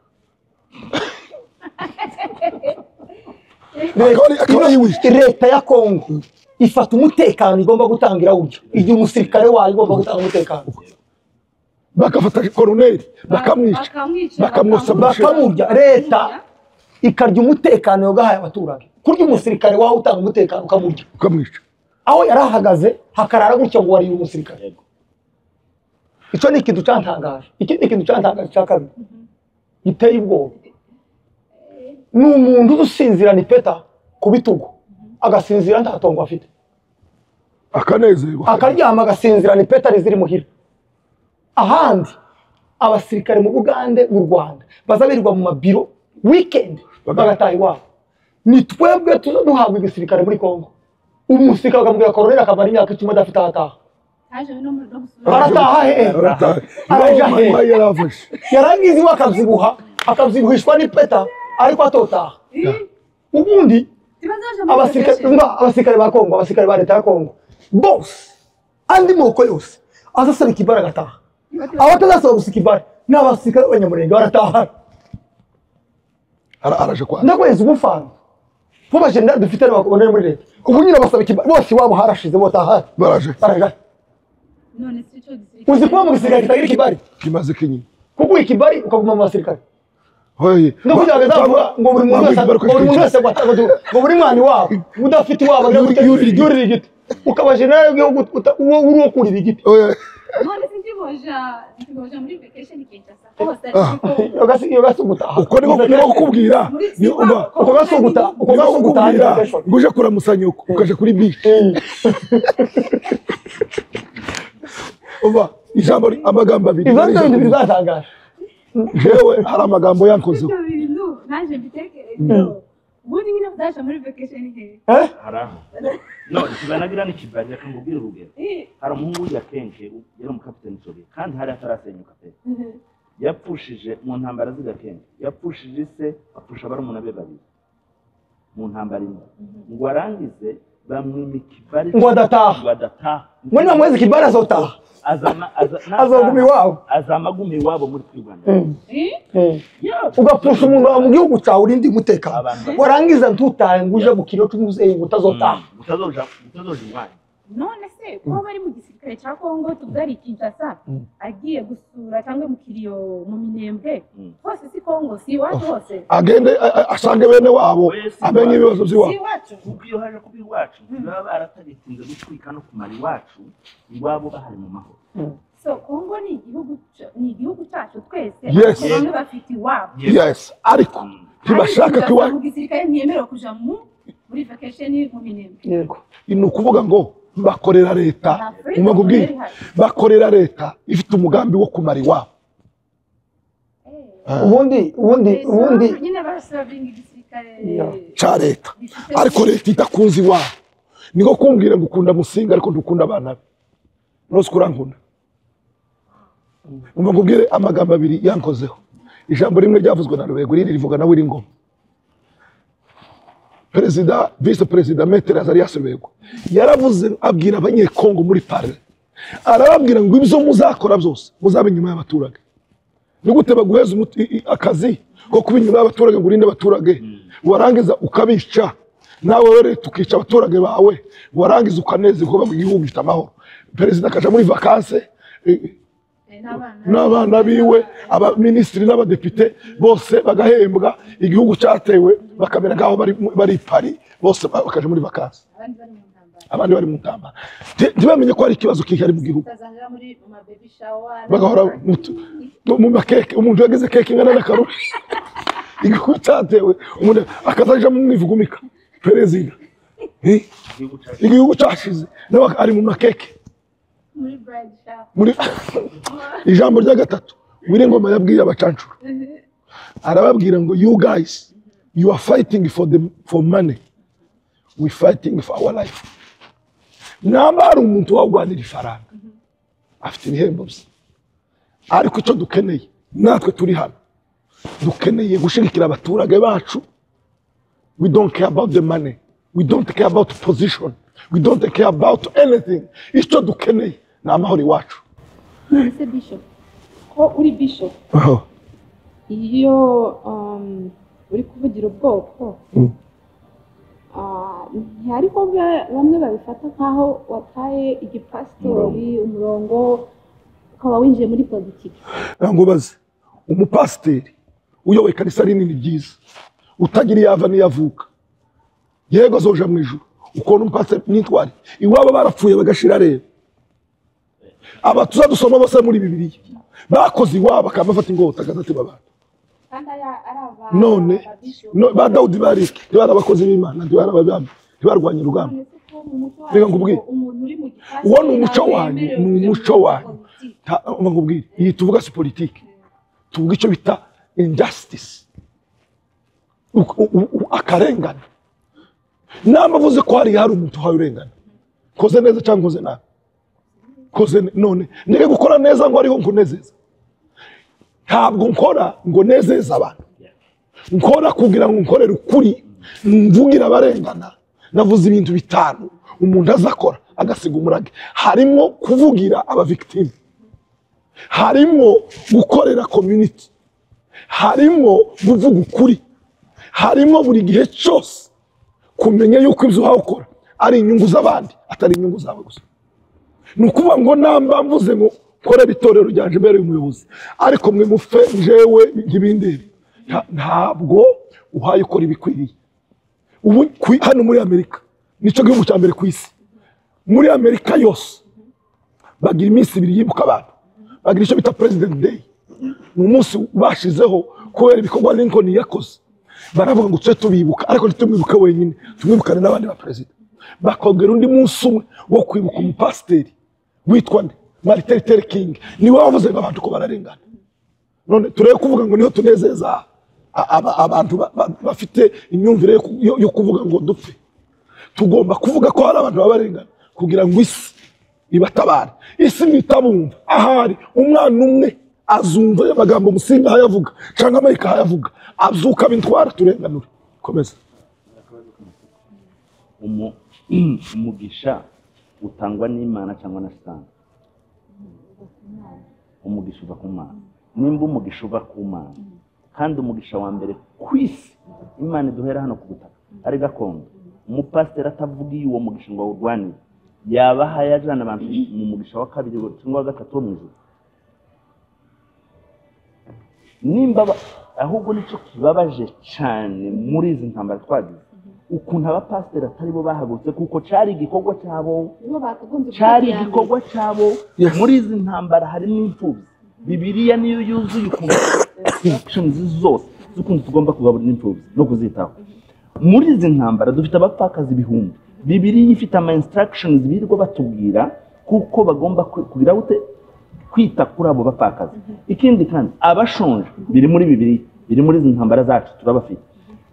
Leta ya Kongo ifata umutekano igomba gutangira uryo igihe umusirikare wayo igomba gutanga umutekano, bakafata koroneri bakamwica, bakamwosa, bakamurya. Leta ikarya umutekano yogahaye abaturage. Kurya umusirikare wawe utanga umutekano ukamurya, ukamwica aho yarahagaze hakarara gutyo ngo wariye umusirikare. Icyo ni ikintu cyantangaje. Ikindi kintu cyantangaje cya kabiri giteye ubwoba ni umuntu usinzirana ipeta ku bitugu, agasinzira nta tongo afite, akanezerwa, akaryama agasinzirana ipeta riziri muhira. Ahandi abasirikare mu Bugande, mu Rwanda bazabirirwa mu mabiro weekend bagataha iwabo. Ni twebwe tuza duhabwa igisirikare muri Kongo, umusirikare akamubwira koroneri akamara imyaka 10 adafite aho ataha. Arataha he? Araja he? Yarangiza iwe akabyibuha, akabyibuhishwa n'ipeta ariko atotaha. Ubundi abasirikare ba Kongo, abasirikare ba leta ya Kongo bose andi moko yose azasaba ikibara agataha. Abatazasaba gusa ikibara ni abasirikare b'abanyamurenge barataha. Araje kwa ndakwezi ubufana kuba general dufite n'abakoloneli muri leta ubu nyine basaba ikibara bose iwabo harashize botaha baraje. None si cyo gisirikare uzi kuba mu gisirikare kitagira ikibari kimaze kinyi kuko ikibari ukaguma mu basirikare. Hoye no kugira ngo buri muntu wese ngo buri mwana wabo udafite iwabo yurira igiti ukaba general w'igihugu uwo uri wo kurira igiti. None si ndiboja muri vacation Kinshasa hose ariko gasuguta uko niko kukubwira ni uko gasuguta uko gasuguta nguje kuramusanya ukaje kuri beach. Uba ijambo amagambo abiri ibyo bintu bizatangaje. Jewe hari amagambo yankoze naje mbitekereje ubundi nyine ndaje muri vacation he haraho no kibanagira ni kibari akangubwira urugero. Hari umuhungu w'ya Kenke yari umukapiteni Soviet kandi hari atarasenyuka pe, yapfushije mu ntambara ziga Kenke, yapfushije se apfusha barumuna be babiri mu ntambara imwe, ngo arangize bamwimika ibari ngo adataha. Muri namwezi kibara azotaha azaguma iwabo, azamaguma iwabo muri Rwanda. Ugapfusha umuntu mu gihugu cyawe urindi umutekano, warangiza ntutahe ngo uje mu kiro cy'umuzeyi ngo utazotaha utazoja iwanyu. None se ko bari mu gisirikare cya Kongo, tuvuga ari Kinshasa, agiye gusura cyangwa mu kiriyo mu Minembwe, hose si Kongo, si iwacu hose? Agende asange bene wabo, Oya, si amenye iwacu. ibibazo Si by'iwabo. iwacu. Kuko iyo haje kuba iwacu, baba baratagitinze gutwika no kumara iwacu, iwabo bahari mu mahoro. So Kongo ni igihugu cyacu twese, Yes. ariko bamwe bafite iwabo. Yes, ariko ntibashaka Ariko ko iwacu mu gisirikare ntiyemerewe kuja muri vacation mu Minembwe. Yego. Ni ukuvuga ngo bakorera leta. Nta freedom Umva nkubwire, rero ihari. bakorera leta ifite umugambi wo kumara iwabo. Ubundi Nyine baraservinga igisirikare Cya leta, gifite ariko leta idakunze iwabo. Niko kumbwira ngo ukunda Musinga ariko ntukunda abana be, nose urankunda. Umva nkubwire amagambo abiri yankozeho. Ijambo rimwe ryavuzwe na Rubego, irindi rivuga na Ngoma, perezida, vice perezida Maître Azarias Rubego. Yaravuze, abwira Abanyekongo muri parle, arababwira ngo ibyo muzakora byose muzabe inyuma y'abaturage. Ni gute baguheza akazi ko kuba inyuma y'abaturage ngo urinde abaturage, warangiza ukabica? Nawe rero leta ukica abaturage bawe, warangiza ukanezerwa mu gihugu gifite amahoro, perezida akaja muri vacances n'abana. N'abana biwe, abaminisitiri n'abadepite bose bagahembwa, igihugu cyatewe, bakamera nk'aho bari i Paris, bose bakaja muri vacances. Abandi bari mu ntambara. Abandi bari mu ntambara. Ntibamenye ko hari ikibazo kihari mu gihugu. Utazanira muri mu ma baby shower. Bagahora mu makeke, umuntu yagize keke ingana n'akaruri, igihugu cyatewe, umuntu akazaja mu mwivugumika perezida. Eh? Igihugu cyacu. Igihugu cyashize, nawe ari mu makeke. Muri bride shower. Muri ijambo rya gatatu Ngoma yabwiye abacancuro, arababwira ngo you guys, you are fighting for money, we fighting for our life. Namba hari umuntu wawugwanira ifaranga, afite ibihembo bye, ariko icyo dukeneye natwe turi hano, dukeneye gushigikira abaturage bacu. We don't care about the money, we don't care about position, we don't care about anything. Icyo dukeneye ni amahoro iwacu. None se bishop, ko uri bishop, iyo uri kuvugira ubwoko, ntihariho bamwe babifata nk'aho wataye igipasitori, umurongo, ukaba winjiye muri politiki? Ntabwo bazi umupasiteri uyoboye ikanisa rinini ryiza, utagira iyo ava n'iyo avuka, yego azoja mu ijuru. Ukuntu umupasiteri nitwari iwabo barapfuye bagashira, rero aba tuzadusoma bose muri Bibiliya bakoze iwabo, akaba bafata ingota akazatema abantu. Kandi ari aba None aba bishop. No, ba Dawudi bariki ntibari abakozi b'Imana, ntibari ababami, ntibarwanye urugamba. None se ko mu muco Reka wacu nkubwire. umuntu uri mu gipasitori Uwo ni umuco ntabwo wanyu, yemerewe ni kuja umuco muri wanyu. politiki? Umva nkubwire, iyi tuvuga si politiki, tuvuga icyo bita injustice, akarengane. Namba avuze ko hari umuntu uhaye urengana, koze neza cyangwa nkoze nabi, koze none ndeke gukora neza ngo ariho nkunezeza? Ntabwo nkora ngo nezeze abantu, nkora kugira ngo nkorere ukuri, mvugire abarengana. Navuze ibintu bitanu umuntu azakora agasiga umurage: harimo kuvugira aba victime, harimo gukorera community, harimo kuvuga ukuri, harimo buri gihe cyose kumenya yuko ibyo uhawe ukora ari inyungu z'abandi, atari inyungu zawe gusa. Ni ukuvuga ngo namba mvuze ngo korera itorero ryanje mbere umuyobozi, ariko mwe mufe, njewe ntibindebe, ntabwo uhaye ukora ibikwiriye. Ubu hano muri Amerika, nicyo gihugu cya mbere ku isi, muri Amerika yose bagira iminsi 2 yibuka abantu, bagira icyo bita President Day. Ni umunsi bashizeho kubera ibikorwa Lincoln yakoze. Baravuga ngo tujye tubibuka, ariko ntitumwibuke wenyine, tumwibukane n'abandi ba perezida. Bakongera undi munsi umwe wo kwibuka umupasiteri witwa nde? Martin Luther King. Niwe wavuze ngo abantu ko bararengana. None turebe kuvuga ngo niho tunezeza abantu bafite imyumvire yo kuvuga ngo dupfe. Tugomba kuvuga ko hari abantu baba barengana kugira ngo isi ibatabare. Isi nitabumva, ahari umwana umwe azumva ayo magambo Musinga ahayavuga cyangwa Amerika ahayavuga, azuka bintwara turenganure. Komeza. Umugisha utangwa n'Imana cyangwa na Satani? Umugisha uva ku Mana. Nimba umugisha uva ku Mana, kandi umugisha wa mbere ku isi Imana iduhera hano ku butaka ari gakondo, umupasiteri atavugiye uwo mugisha ngo awurwanire. Yaba yajana abantu mu mugisha wa kabiri cyangwa wa gatatu wo mu ijuru. Nimba ahubwo nicyo kibabaje cyane muri izi ntambara twagize, ukuntu abapasiteri atari bo bahagurutse, kuko cari igikorwa cyabo, Nibo bakagombye cari gufata iya mbere. igikorwa cyabo. Yes. Muri izi ntambara harimo imfubyi. Bibiliya niyo yuzuye ukuntu instructions zose z'ukuntu tugomba kugaburira imfubyi no kuzitaho. Muri izi ntambara dufite abapfakazi ibihumbi. Bibiliya ifite ama instructions birirwa batubwira kuko bagomba kugira gute kwita kuri abo bapfakazi. Ikindi kandi abashonje biri muri Bibiliya, biri muri izi ntambara zacu turabafite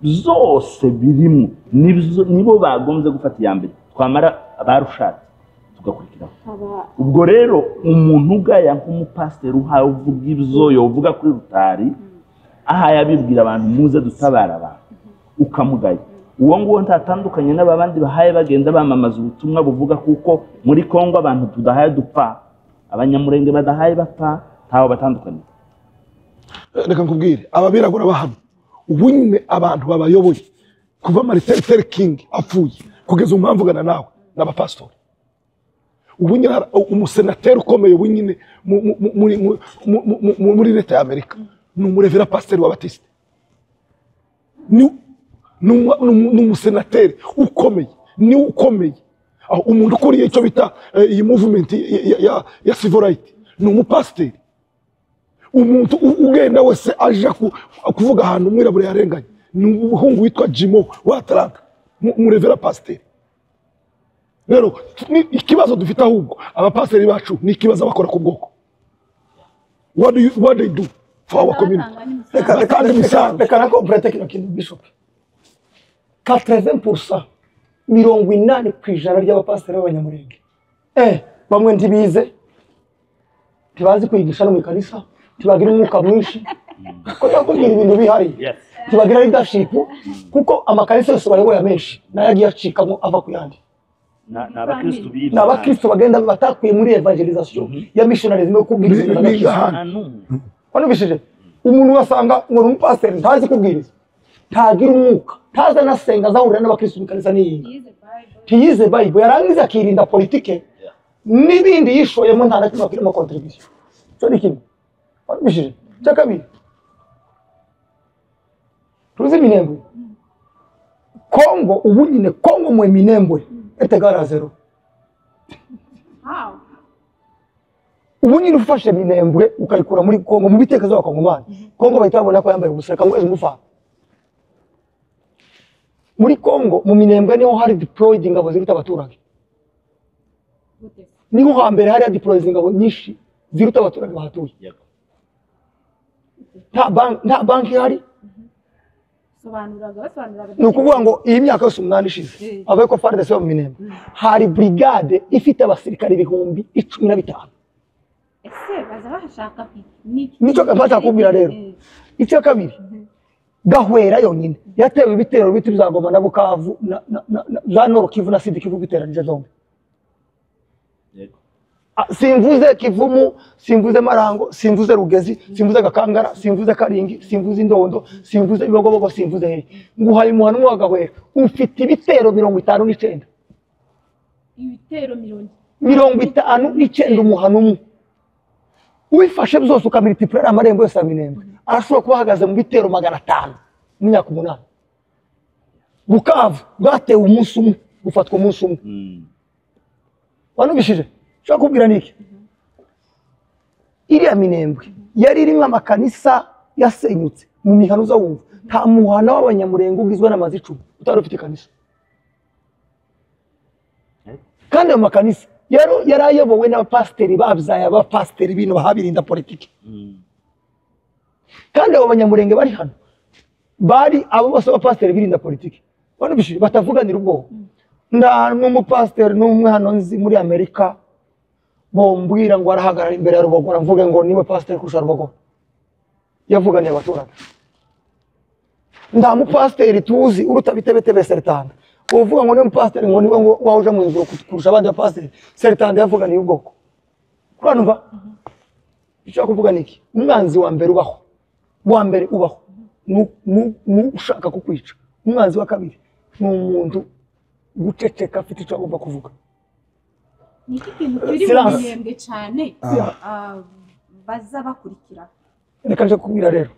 zose birimo, nibo bagombye gufata iya mbere, twamara abarushatse tugakurikiraho. Ubwo rero umuntu ugaya nk'umupasiteri uhawe uvuga ibyo yovuga kuri rutari, ahaye abibwira abantu muze dutabara abantu, ukamugaya, uwo nguwo ntatandukanye n'abandi bahaye bagenda bamamaza ubutumwa buvuga kuko muri Kongo abantu tudahaye dupfa, Abanyamurenge badahaye bapfa, ntaho batandukanye. Reka nkubwire, ababirabura bahano ubu nyine abantu babayoboye kuva Martin Luther King apfuye kugeza ubu mvugana nawe n'abapasitori. Ubu nyine hari umusenateri ukomeye ubu nyine muri leta ya Amerika ni umurevera pasiteri wa Batiste, ni umusenateri ukomeye, ni ukomeye. Aho umuntu ukuriye icyo bita iyi movement ya civil right ni umupasiteri. Umuntu ugenda wese aja kuvuga ahantu umwirabura yarenganye ni umuhungu witwa Jimo wa Atlanta, umurevera pasiteri. Rero ni ikibazo dufite ahubwo abapasiteri bacu ni ikibazo bakora ku bwoko. What they do for our community? Reka reka Batanga reka imisanzu. Reka na complete kino kintu, Bishop. 80%, 80% ry'abapasiteri b'Abanyamurenge, bamwe ntibize, ntibazi kwigisha no mu ikanisa, ntibagira umwuka mwinshi ko ndakubwira ibintu bihari, ntibagira leadership, kuko amakanisa yose bayoboye amenshi nayo agiye acikamo ava ku yandi. Ni abakristu bibye. Ni abakristo bagenda batakuye muri evangelisation ya missionarism yo kubwiriza Biga agakiza. hano. Nta n'umwe. Wanumvishije umuntu wasanga ngo ni umupasiteri, ntazi kubwiriza, ntagira umwuka, ntazi anasenga, azahurira n'abakristo mu ikanisa n'iyinga, Yize Bible. ntiyize Bible, yarangiza akirinda politike n'ibindi yishoyemo, nta na kimwe akirimo contribution. Icyo ni kimwe. Wanumvishije? Icya kabiri, tuzi Minembwe, Kongo ubu nyine, Kongo mwe Minembwe est égal à zéro. How? Ubu nyine ufashe Minembwe ukayikura muri Kongo, mu bitekerezo by'Abakongomani, Kongo bahita babona ko yambaye ubusa. Reka nguheze umufana. Muri Kongo mu Minembwe niho hari deployed ingabo ziruta abaturage. Gute se? Niho hambere hari deployed ingabo nyinshi ziruta abaturage bahatuye. Nta banki ihari. Sobanuraga, basobanuraga. Ni ukuvuga ngo iyi myaka yose 8 ishize avuye ko FARDC yo mu Minembwe hari brigade ifite abasirikare 15,000. Ese baza bahashaka iki? Nicyo bashaka kubwira rero. Icya kabiri, Gahwera yonyine yatewe ibitero biti bya Goma na Bukavu na za Nord Kivu na Sud Kivu biteranije zombi. Simvuze Kivumu, simvuze Marango, simvuze Rugezi, simvuze Gakangara, simvuze Karingi, simvuze Indondo, simvuze Ibibogobogo, simvuze hehe. Nguhaye umuhano wa Gahwera ufite ibitero 59. Ibitero mirongo 59 umuhano umwe. Wifashe byose ukamultiplier amarembo yose ya Minembwe, arashobora kuba ahagaze mu bitero 500 mu myaka 8. Bukavu bwatewe umunsi umwe, gufatwa umunsi umwe. Wanumvishije? Nshobora kubwira niki? Iriya Minembwe yari irimo amakanisa yasenyutse mu mihano uza wumva. Nta muhana w'Abanyamurenge ugizwe n'amazu 10 utari ufite ikanisa. Kandi ayo makanisa yari ayobowe n'abapasiteri babyaye abapasiteri bino bahabirinda politiki. Kandi abo Banyamurenge bari hano bari abo bose abapasiteri birinda politiki. Wanumvishije? Batavuganira ubwoba. Nda n'umupasiteri n'umwe hano nzi muri Amerika bombwira ngo arahagarara imbere ya Rubogora mvuge ngo niwe pasiteri kurusha Rubogora. Yavuganiye abaturage. Nda mupasiteri tuzi uruta bitebetebe Seritanda. Uvuga ngo niwe mupasiteri ngo niwe ngo wahuje mu nzuro kurusha abandi bapasiteri. Seritanda yavuganiye ubwoko. Kuranumva? Icyo kuvuga niki? Umwanzi wa mbere ubaho. Wa mbere ubaho. Ni ushaka kukwica. Umwanzi wa kabiri ni umuntu guceceka afite icyo agomba kuvuga. Ni iki kintu kiri mu Silence. Minembwe cyane baza bakurikira? Reka nje kukubwira rero,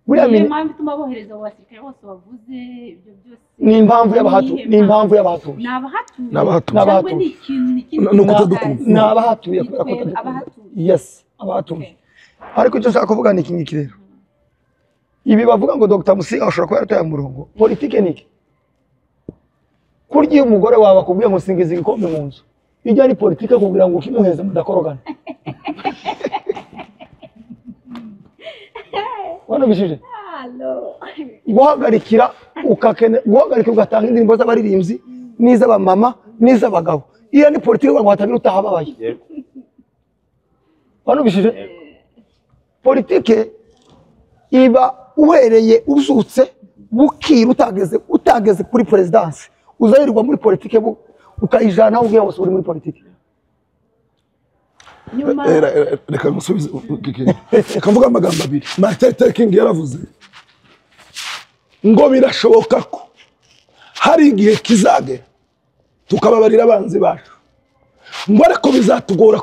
buriya Niyo mpamvu ituma bohereza abo basirikare bose bavuze ibyo byose? Ni impamvu y'abahatuye, ni impamvu y'abahatuye. Ni abahatuye? Ni abahatuye. Ni abahatuye. Cyangwa ni ikintu, ni ikindi Ni uko kintu utadukunda. batazi? Ni abahatuye kubera ko Ni twe batadukunda. abahatuye. Yes, abahatuye. Ariko icyo nshaka kuvuga ni iki ngiki rero: ibi bavuga ngo Dr Musinga ashobora kuba yarataye umurongo, politike ni iki? Kurya iyo umugore wawe akubwiye ngo singiza igikombe mu nzu, ijya ari politike kugira ngo ukimuheze mudakorogana. Wanubishije guhagarikira ukakene guhagarikira ugatanga indirimbo z'abaririmbyi n'iz'abamama n'iz'abagabo, iyo ni politike kugira ngo hatagira utaha ababaye. Wanubishije politike iba uhereye uzutse bukira utageze kuri perezidansi, uzayirirwa muri politike, ukayijana aho ugiye hose uri muri politike. Nyuma Reka ngusubize, reka mvuge amagambo abiri. Martin Luther King yaravuze ngo birashoboka ko hari igihe kizagera tukababarira abanzi bacu, ngo ariko bizatugora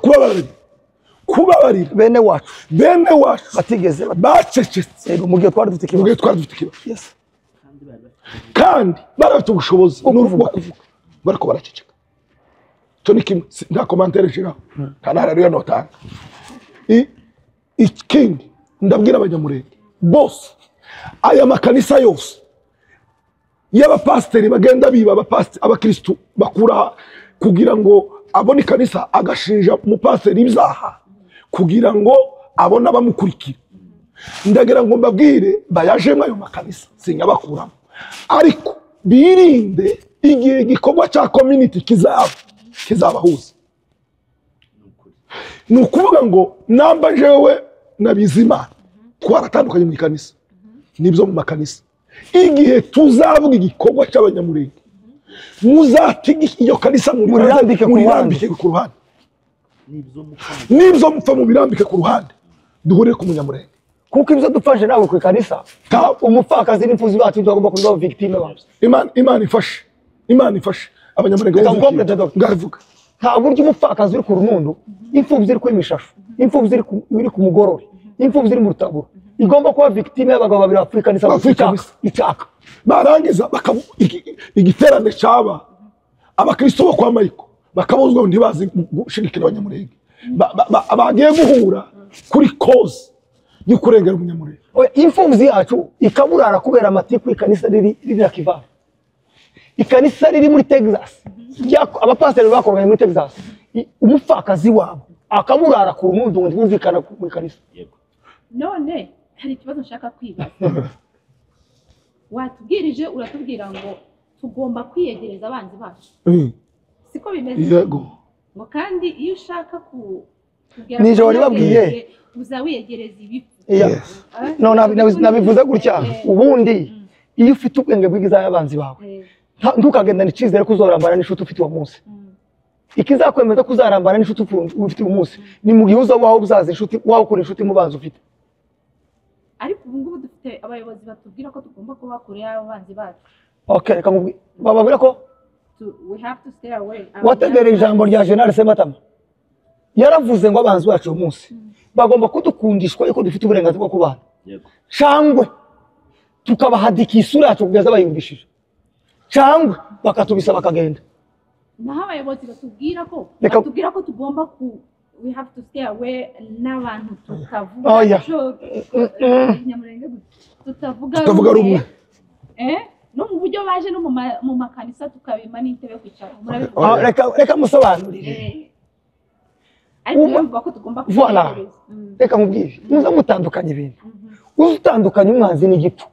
kubabarira bene wacu bene wacu batigeze bacecetse Yego, mu gihe twari dufite mu gihe ikibazo. Twari dufite ikibazo. Yes. Kandi bari bafite ubushobozi Bwo kuvuga. bwo kuvuga, bariko baraceceka. Icyo ni kimwe. Nta commentaire nshiraho, nta ntara rero notanga. Ikindi ndabwira abanyamurenge bose, aya makanisa yose y'abapasiteri bagenda biba abapasiteri, abakristu bakura kugira ngo abone ikanisa, agashinja umupasiteri ibyaha kugira ngo abone abamukurikira, ndagira ngo mbabwire bayajemo ayo makanisa, sinyabakuramo, ariko birinde igihe igikorwa cya community kizaba kizabahuza. Ni ukuvuga ngo namba jewe na Bizimana twaratandukanye mu ikanisa nibyo mu makanisa, igihe tuzavuga igikorwa cy'abanyamurenge, muzatege iyo kanisa Murirambike ku ruhande. Murirambike ku ruhande, n'ibyo mupfa mubirambike ku ruhande, duhurire ku munyamurenge. Kuko ibyo dupfashe nawe ku ikanisa, umupfakazi n'imfuzi bacu tugomba kuba victime bacu. Imana ifashe, Imana ifashe abanyamurenge. Reka bumve ngukomplete, ikintu. Dr. Ngavuga. Nta buryo umupfakazi uri ku Runundu, imfubyi iri ku Imishashu, imfubyi iri ku Mugorore, imfubyi iri mu Rutabura igomba kuba victime y'abagabo babiri bapfuye ikanisa Bapfuye icaka ikanisa. Icaka. Barangiza igiterane cyaba, abakristo bo kwa Mayiko bakabuzwa ngo ntibazi gushigikira abanyamurenge. Bagiye guhura kuri cause yo kurengera umunyamurenge. Oya, imfubyi yacu ikaburara kubera amatiku, ikanisa riri na Kivari, ikanisa riri muri Texas, abapasiteri bakoranye muri Texas, umupfakazi wabo akaburara ku Runundu ngo ntibumvikana mu ikanisa. None hari ikibazo nshaka kwibaza. Watubwirije, uratubwira ngo tugomba kwiyegereza abanzi bacu, siko bimeze? Yego. Ngo kandi iyo ushaka kugera Nije ku wari babwiye. banyabwenge, uza wiyegereza ibipfu. Iya. Yes. No, nabivuze gutya: ubundi iyo ufite ubwenge bw'izayo y'abanzi bawe, ntukagendane icyizere ko uzorambana n'inshuti ufite uwo munsi. Ikizakwemeza ko uzarambana n'inshuti ufite uyu munsi ni mu gihe uzaba wawe uzaza inshuti wawe ukora inshuti mu banzi ufite. Ariko ubu ngubu dufite abayobozi batubwira ko tugomba kuba kure y'abo banzi bacu. Okay, reka nkubwire, bababwira ko We have to stay away. Wategereye ijambo rya General Sematama, yaravuze ngo abanzi bacu uyu munsi bagomba kudukundishwa yuko dufite uburenganzira bwo kubana, cangwe tukabahadika isura yacu kugeza bayumvishije, cangwe bakatubisa bakagenda. Naho abayobozi batubwira ko batubwira ko tugomba ku we have to stay away n'abantu tutavuga Oya. Nyamurenge gute? Tutavuga Tutavuga rumwe. No mu buryo baje no mu makanisa tukabima n'intebe yo kwicara. Murabivuga? Oya. Ah, reka musobanurire. Ariko bivuga ko tugomba Voilà. kubitekereza. Reka nkubwire, muze mutandukanye ibintu, uze utandukanye umwanzi n'igipfu.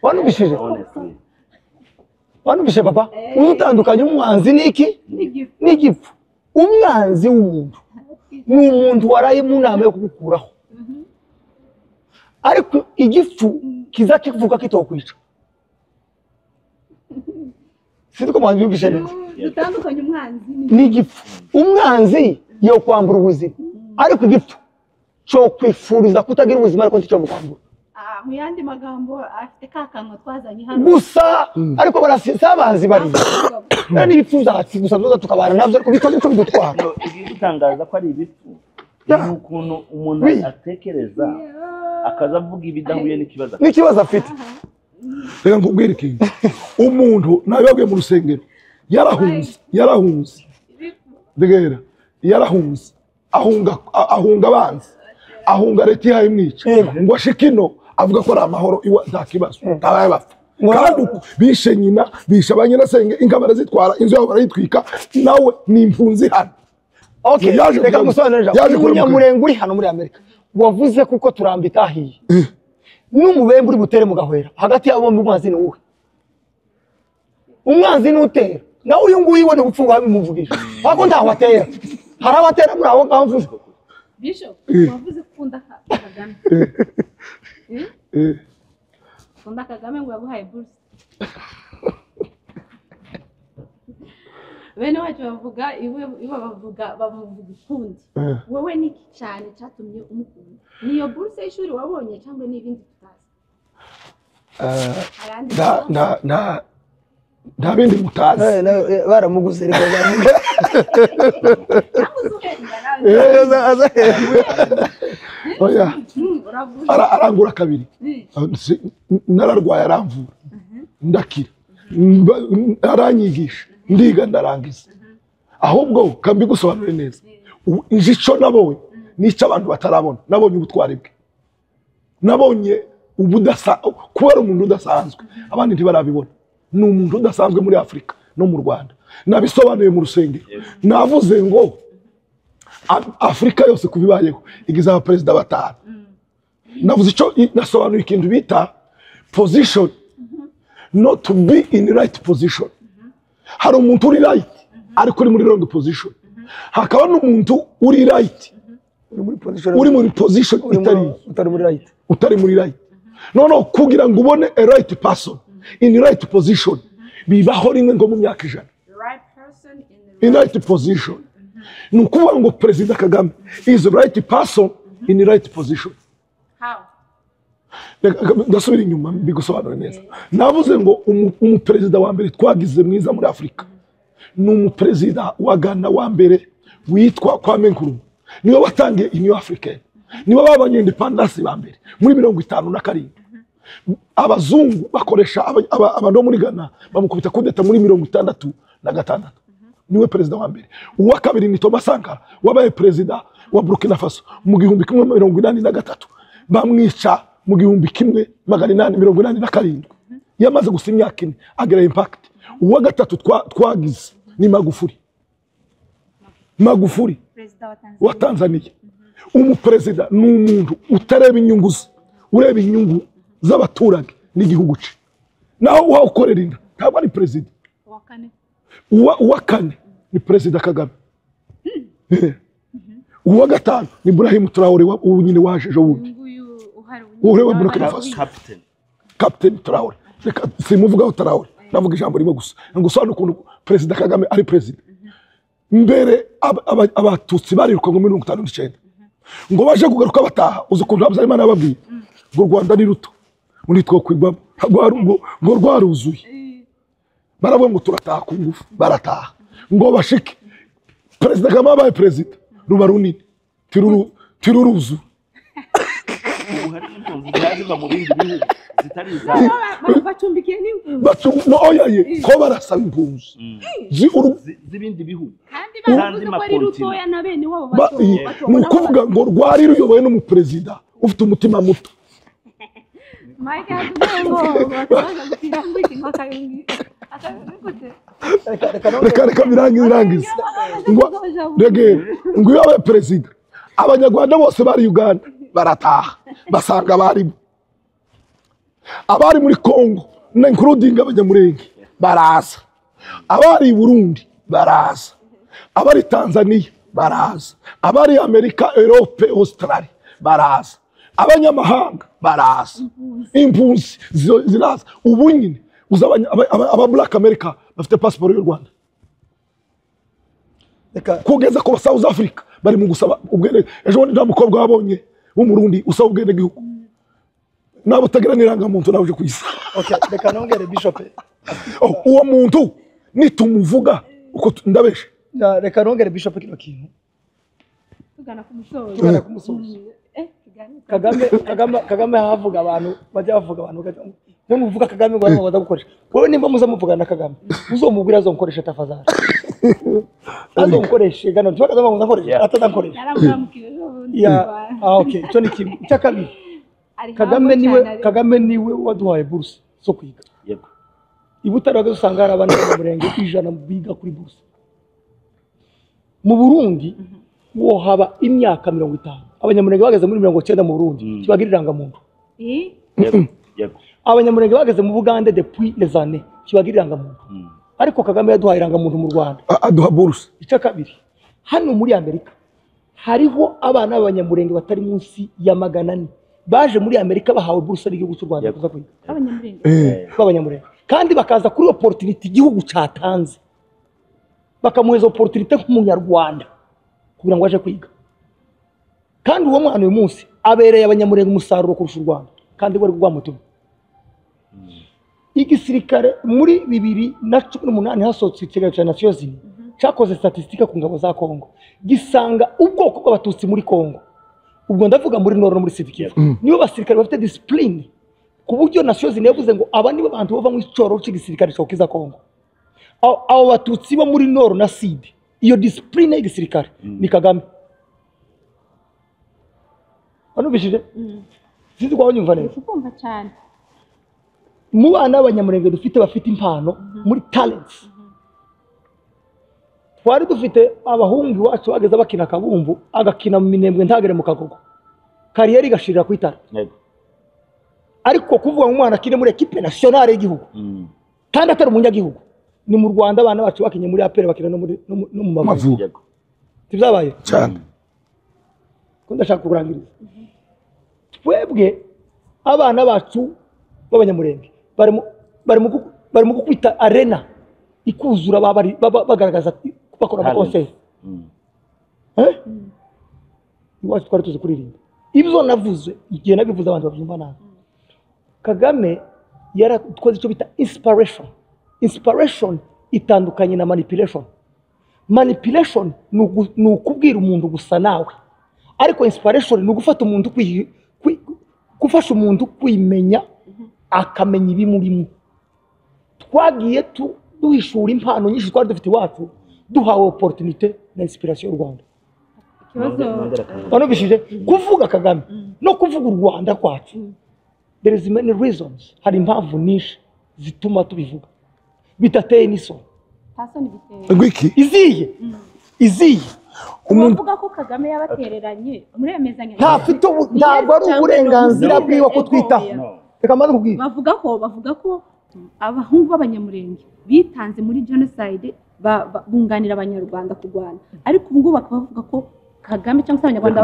Wanumvishije? Honestly. Wanumvishije, papa? Uze utandukanye umwanzi n'iki? N'igipfu. N'igipfu. Umwanzi w'umuntu ni umuntu waraye mu nama yo kugukuraho, ariko igifu kiza kivuga kitokwica. Sinzi ko mwabyumvise neza. Dutandukanye umwanzi N'igipfu. Umwanzi yo kwambura ubuzima, ariko igipfu cyo kwifuriza kutagira ubuzima, ariko nticyo bukwambura. Ah. Mu yandi magambo afite ka kanwa twazanye hano gusa, ariko barasisa abanzi bari n'ibipfu byacu gusa, tuza tukabana nabyo, ariko bikaba icyo bidutwara. Igitangaza ko ari ibipfu ni ukuntu umuntu atekereza akaza avuga ibidahuye n'ikibazo n'ikibazo afite. Reka nkubwire ikintu, umuntu nabibabwiye mu rusengero, yarahunze ndegera, yarahunze ahunga abanzi, ahunga leta ihaye imwica ngo ashike ino avuga ko ari amahoro iwa nta kibazo, ntabaye bapfa. Kandi bishe nyina, bishe abanyirasenge, inka barazitwara, inzu yabo barayitwika, nawe ni impunzi hano. Okay, reka ngusobanurire. Umunyamurenge uri hano muri Amerika wavuze kuko turambita ahiye n'umubembe uri butere mu gahwera, hagati yabo bombi umwanzi ni uwe? Umwanzi ni utera nawe uyu nguyu we ni gupfunga bimuvugisha, ariko ntaho atera, hari abatera muri aho ngaho mvuze. Bishop, wavuze ukunda Kagame. Ukunda Kagame ngo yaguhaye buruse. Bene wacu bavuga iwe bavuga bamuvuga ukundi. Wowe niki cyane cyatumye umukunda? Niyo buruse y'ishuri wabonye cyangwa n'ibindi tutazi? Nta bindi mutazi. Baramuguze rero baramuguze. Oya, arangura kabiri, nararwaye aramvura ndakira, aranyigisha ndiga ndarangiza. Ahubwo kambigusobanure neza, ico nabonye nico abantu batarabona. Nabonye ubutwari bwe, nabonye ubudasa, kuba ari umuntu udasanzwe abandi ntibarabibona. Ni umuntu udasanzwe muri Afrika no mu Rwanda. Nabisobanuye mu rusengero, navuze ngo Afrika yose kubibayeho igize abaperezida batanu. Navuze ico, nasobanuye ikintu bita position, not to be in the right position. Hari umuntu uri right ariko uri muri wrong position, hakaba n'umuntu uri right uri muri position itari muri right, utari muri right. No, kugira ngo ubone a right person in the right position bibaho rimwe ngo mu myaka 100. Right person in the right position. Ni ukuvuga ngo Perezida Kagame is the right person in the right position. How? Ndasubira inyuma mbigusobanure neza. Navuze ngo umuperezida wa mbere twagize mwiza muri Afrika ni umuperezida wa Ghana wa mbere witwa Kwame Nkrumah. Niwe watangiye New African, niwe babanye independence ba mbere muri 57. Abazungu bakoresha abantu bo muri Ghana bamukubita kudeta muri 66. Niwe perezida wa mbere. Uwa kabiri ni Thomas Sankara wabaye perezida wa Burkina Faso mu 1983, bamwica mu 1887. Yamaze gusa imyaka 4 agira impact. Uwa gatatu twagize ni Magufuli. Magufuli wa Tanzania. Umuperezida ni umuntu utareba inyungu ze, ureba inyungu z'abaturage n'igihugu cye. Naho ukorera inda ntabwo ari perezida. Uwa kane ni Perezida Kagame. Uwa gatanu ni Ibrahim Traore ubu nyine waje ejo bundi, uwo wa Burkina Faso, Captain Traore. Reka simuvugaho Traore, navuga ijambo rimwe gusa ngo ukuntu Perezida Kagame ari perezida. Mbere abatutsi bariruka ngo 59 ngo baje kugaruka bataha, uzi ukuntu Habyarimana yababwiye ngo Rwanda ni ruto muri twokwigwamo, ngo rwaruzuye. Baravuga ngo turataha ku ngufu, barataha ngo bashike. Perezida Kagame abaye perezida ruba runini tiruruzu. Ubu hari impunzi ziva mu bindi bihugu zitari izabo, bacumbikiye n'impunzi ko barasaba impunzi z'ibindi bihugu kandi baravuze ko ari rutoya na bene wabo bato. Ni ukuvuga ngo rwari ruyobowe n'umuperezida ufite umutima muto. Mike Reka birangize ngo iyo abaye perezida abanyarwanda bose bari Uganda barataha basanga barimo, abari muri Congo na including abanyamurenge baraza, abari i Burundi baraza, abari Tanzania baraza, abari Amerika, Europe, Australia baraza, abanyamahanga baraza, impunzi ziraza. Ubu nyine aba Black America bafite passport y'u Rwanda. Kugeza ku South Africa bari mu gusaba ubwene. Ejo bundi nta mukobwa wabonye w'umurundi usaba ubwene gihugu. Nabo utagira n'irangamuntu nawe uje kuyisa. Okay, reka nongere Bishop. Uwo muntu nitumuvuga uko ndabeshe. Reka nongere Bishop kino kintu. Tugana ku musozo. Tugana ku musozo. Kagame havuga abantu bajya bavuga abantu ngo muvuga Kagame ngo barimo badagukoresha. Wowe nimba muza muvugana na Kagame uzomubwira azonkoresha tafazari. Azonkoresha gano ntibakaza ngo ndakoresha atadankoresha. Ya okay, cyo ni kimwe. Icya kabiri Kagame niwe waduhaye bourse zo kwiga. Yego. I Butare wageze usanga hari abana b'Abanyamulenge 100 biga kuri bourse. Mu Burundi wo haba imyaka 50. Abanyamulenge bageze muri 90 mu Burundi kibagira irangamuntu. Yego. Abanyamulenge bageze mu Bugande depuis les années kibagira irangamuntu. Ariko Kagame yaduhaye irangamuntu mu Rwanda. Aduha bourse. Icya kabiri hano muri Amerika hariho abana b'Abanyamulenge batari munsi ya 400 baje muri Amerika bahawe bourse y'igihugu cy'u Rwanda kuza kwiga. Abanyamulenge. B'Abanyamulenge. Kandi bakaza kuri opportunity igihugu cyatanze. Bakamuheza opportunity nk'umunyarwanda kugira ngo aje kwiga. Kandi uwo mwana uyu munsi abereye Abanyamulenge umusaruro kurusha u Rwanda kandi wari rwamutumye. Igisirikare muri 2018 hasohotse ikiganiro cya Nations Unies cyakoze statistique ku ngabo za Kongo gisanga ubwoko bw'Abatutsi muri Kongo, ubwo ndavuga muri Nord no muri Sud Kivu, nibo basirikare bafite discipline ku buryo Nations Unies yavuze ngo aba nibo bantu bava mu icoro cy'igisirikare cyokiza Kongo. Abo Batutsi bo muri Nord na Sud, iyo discipline y'igisirikare ni Kagame. Wanubishije? Sinzi ko wanyumva neza. Ukumva cyane. Mu bana b'Abanyamulenge dufite bafite impano muri talents. Twari dufite abahungu iwacu bageze bakina kabumbu, agakina mu Minembwe ntagere mu Kagogo. Kariyeri igashirira ku itara. Ariko kuvuga ngo umwana akine muri equipe nationale y'igihugu kandi atari umunyagihugu, ni mu Rwanda abana bacu bakinye muri APR bakina no mu Mavubi. Tibyabaye cyane. Ko ndashaka kurangiriza. Twebwe abana bacu b'Abanyamulenge bari mu gukwita arena ikuzura bagaragaza bakora amakonseri. Iwacu twari tuzi kuririmba. Ibyo navuze igihe nabivuze abantu babyumva nabi. Kagame yarakoze icyo bita inspiration. Inspiration itandukanye na manipulation. Manipulation ni ukubwira umuntu gusa nawe, ariko inspiration ni ugufata umuntu gufasha umuntu kwimenya akamenya ibimurimo. Twagiye duhishura impano nyinshi twari dufite iwacu, duhawe opportunité na inspiration y'u Rwanda. Wanubishije kuvuga Kagame no kuvuga u Rwanda kwacu. There is many reasons, hari impamvu nyinshi zituma tubivuga bitateye n'isoni. Ngwiki iziye umuntu ko Kagame yabatereranye muremezanya ntafite ntabwo ari uburenganzira bwiwe ko twitaho. Reka maze kubwira. Bavuga ko abahungu b'Abanyamulenge bitanze muri genocide bunganira Abanyarwanda kurwana, ariko ubu ngubu bakaba bavuga ko Kagame cyangwa se Abanyarwanda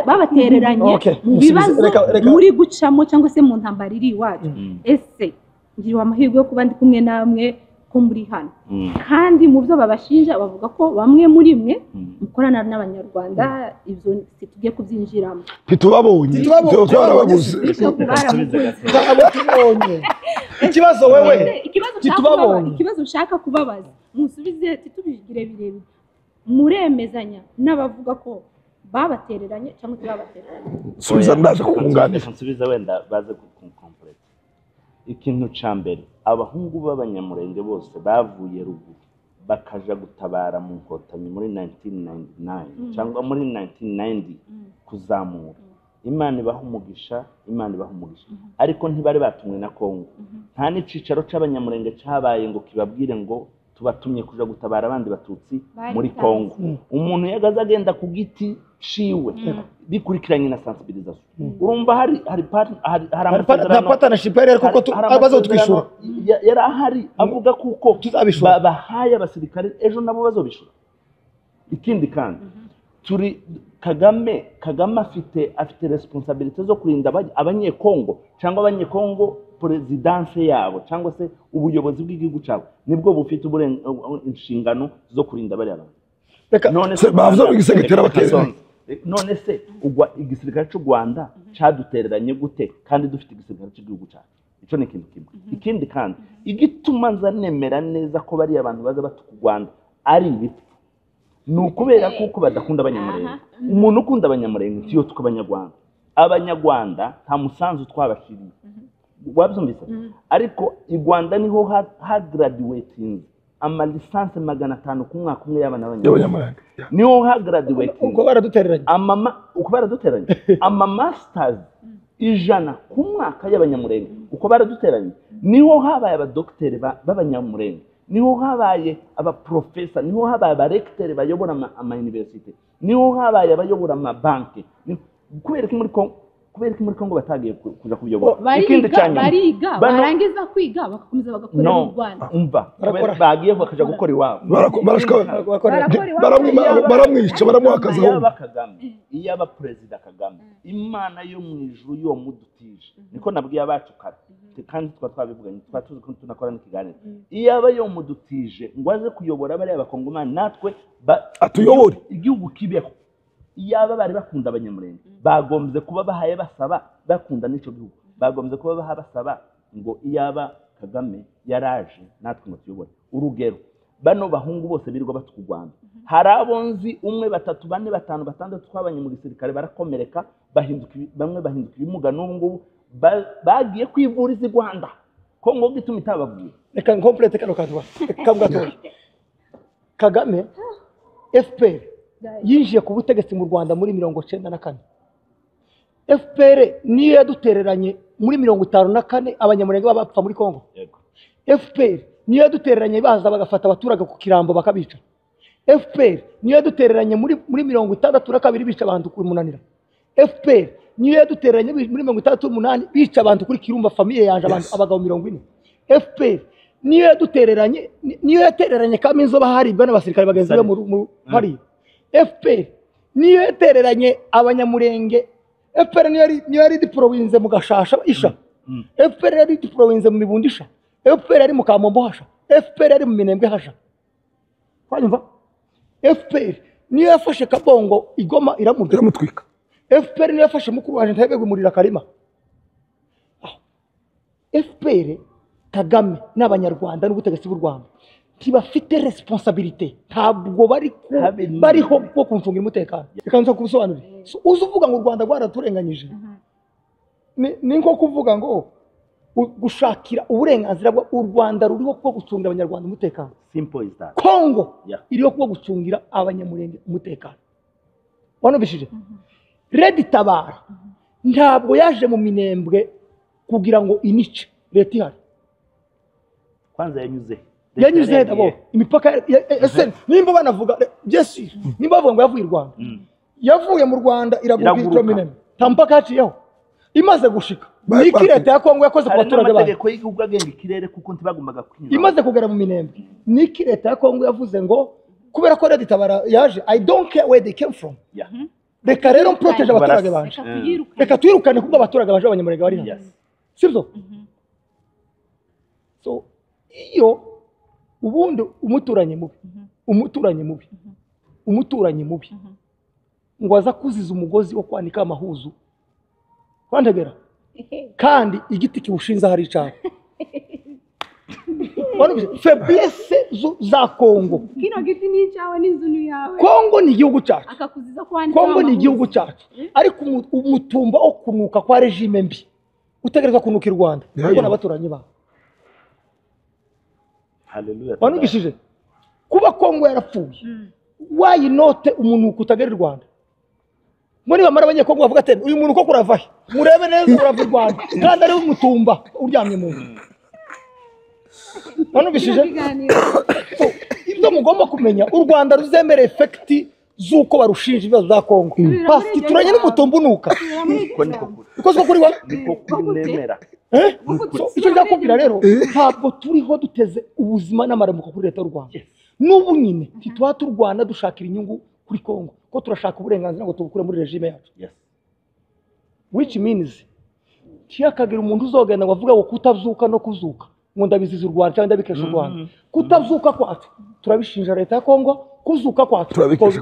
babatereranye mu bibazo muri gucamo cyangwa se mu ntambara iri iwacu. Ese ngiriwe amahirwe yo kuba ndi kumwe namwe ko muri hano, kandi mu byo babashinja bavuga ko bamwe muri mwe mukorana n'Abanyarwanda, ibyo situgiye kubyinjiramo. Ntitubabonye, twarababuze. Ikibazo wewe ikibazo ushaka kubabaza musubize titubigire birebire. Muremezanya n'abavuga ko babatereranye cyangwa tubabatereranye? Subiza ndaje kukunganira. Nsubiza wenda baze kukomplete. Ikintu ca mbere, abahungu b'Abanyamulenge bose bavuye ruguru bakaja gutabara mu nkotanyi muri 1999 cyangwa muri 1990 kuzamura. Imana ibaha umugisha, Imana ibaha umugisha. Ariko ntibari batumwe na Kongo. Nta n'icicaro c'Abanyamulenge cabaye ngo kibabwire ngo tubatumye kuja gutabara abandi batutsi muri Kongo. Umuntu yagaze agenda ku giti ciwe bikurikiranye na sensibilisation. Urumva hari hari partnership yari kuko bazotwishura. Yari ahari avuga kuko babahaye abasirikare ejo nabo bazobishura. Ikindi kandi turi Kagame afite responsabilité zo kurinda abanyekongo cyangwa abanyekongo presidence yabo cyangwa se ubuyobozi bw'igihugu cyabo nibwo bufite inshingano zo kurinda bari abantu. None se bavuze igisegetera batera. None se ugwa igisirikare cy'u Rwanda cyadutereranye gute kandi dufite igisirikare cy'igihugu cyacu? Icyo ni ikintu kimwe. Ikindi kandi igituma nza nemera neza ko bariya abantu baza batuka u Rwanda ari ibipfu, ni ukubera kuko badakunda Abanyamurenge. Umuntu ukunda Abanyamurenge siyo tuka Abanyarwanda. Abanyarwanda nta musanzu twabashiriye, wabyumvise? Ariko i Rwanda niho hagraduatinze ama licence 500 ku mwaka umwe y'abana b'Abanyamurenge, niho hagraduatinze. Uko baradutereranye amama, uko baraduteranye ama masters 100 ku mwaka y'Abanyamurenge, uko baraduteranye. Niho habaye abadokiteri b'Abanyamurenge, niho habaye abaprofesa, niho habaye abarekiteri bayobora ama university, niho habaye abayobora amabanki. Kubera ko muri Kongo, kubera ko muri Kongo batagiye kuja kubiyobora. Ikindi cyane bariga, barangiza kwiga bagakomeza bagakorera mu Rwanda. Umva, bagiye bakaja gukora iwabo, baramwica, baramuhakaza. Yaba Kagame, iyaba Perezida Kagame, Imana yo mu ijuru yo mudutije, niko nabwiye abacu kare kandi twa twabivuganye, twa tuzi ko tunakora n'ikiganiro, iyaba yo mudutije ngo aze kuyobora bariya bakongomani natwe atuyobore igihugu kibeho. Iyaba bari bakunda Abanyamurenge bagombye kuba bahaye basaba bakunda n'ico gihugu, bagombye kuba baha basaba ngo iyaba Kagame yaraje natwe ngo tuyobore. Urugero, bano bahungu bose birirwa batuka u Rwanda, hari abo nzi 1, 3, 4, 5, 6 twabanye mu gisirikare barakomereka, bahinduka bamwe bahinduka ibimuga, n'ubu ngubu bagiye kwivuriza i Rwanda. Kongo gituma itababwiye. Reka nkomplete kano kantu kamwe. Kagame FPR yinjiye ku butegetsi mu Rwanda muri 1994. FPR niyo yadutereranye muri 54 Abanyamurenge bapfa muri Kongo. FPR niyo yadutereranye baza bagafata abaturage ku kirambo bakabica. FPR niyo yadutereranye muri 62 bica abantu kuri Munanira. FPR niyo yadutereranye muri 68 bica abantu kuri Kirumba, famille yanje, abantu abagabo 40. FPR niyo yadutereranye, niyo yatereranye Kaminzo baharibwa n'abasirikare bagenzi be mu hari. FPR niyo yatereranye Abanyamurenge. FPR niyo yari diploinze mu Gashasha isha. FPR yari diploinze mu Mibundisha. FPR yari mu Kamombo hasha. FPR yari mu Minembwe hasha. Kwanyumva? FPR niyo yafashe Kabongo igoma iramutwika. FPR niyo yafashe mukuru wanje ntebe gumurira Karima. FPR Kagame n'Abanyarwanda n'ubutegetsi bw'u Rwanda ntibafite responsabilité, ntabwo bariho bwo kumfungira umutekano. Reka nza kubusobanurira. Uzi uvuga ngo u Rwanda rwaraturenganyije, ni nko kuvuga ngo gushakira uburenganzira bwa u Rwanda ruriho bwo gucungira Abanyarwanda umutekano. Simple is that. Kongo iriho bwo gucungira Abanyamurenge umutekano. Wanubishije? Red Tabara ntabwo yaje mu Minembwe kugira ngo inice leta ihari. Kwanza yanyuze yanyuze dabo imipaka ese nimba banavuga bien sûr, nimba bavuga ngo yavuye i Rwanda, yavuye mu Rwanda iraguka Minembwe, nta mpaka yaciyeho. Imaze gushika niki leta ya Kongo yakoze ku baturage bayo? Amategeko y'igihugu agenga ikirere kuko ntibagombaga kwinjira. Imaze kugera mu Minembwe niki leta ya Kongo yavuze ngo kubera ko Red Tabara yaje, I don't care where they came from, reka rero mprotege abaturage banje, reka twirukane kubwo abaturage baje Abanyamurenge bari hano, sibyo? So iyo ubundi umuturanyi mubi, umuturanyi mubi, umuturanyi mubi ngo aza kuziza umugozi wo kwanika amahuzu kwantegera, kandi igiti kiwushinza hari icyaha. Faiblesse za Kongo. Kino giti ni icyawe n'inzu ni yawe. Kongo ni igihugu cyacu. Akakuziza kwanika. Kongo ni igihugu cyacu. Ariko umutumba wo kunuka kwa regime mbi utegerezwa kunuka i Rwanda kuko n'abaturanyi ba. Haleluya. Wanugishije kuba Kongo yarapfuye, wayinote umuntu kutagera i Rwanda. Muri bamara abanyekongo bavuga ati uyu muntu ko kurava he, murebe neza urava i Rwanda kandi ari umutumba uryamye mu nzu. Wanugishije ibyo mugomba kumenya, u Rwanda ruzemere effect z'uko barushinja ibibazo bya Kongo. Pasi turanye n'umutumba unuka. Niko kuri wa niko kunemera. Icyo ndakubwira rero, ntabwo turiho duteze ubuzima n'amaramuko kuri leta y'u Rwanda. N'ubu nyine ntitwa turwana dushakira inyungu kuri Kongo, ko turashaka uburenganzira ngo tubukure muri regime yacu. Which means ntiyakagira umuntu uzogenda ngo avuga ngo kutazuka no kuzuka ngo ndabiziza u Rwanda cyangwa ndabikesha u Rwanda. Kutazuka kwacu turabishinja leta ya Kongo, kuzuka kwacu turabikesha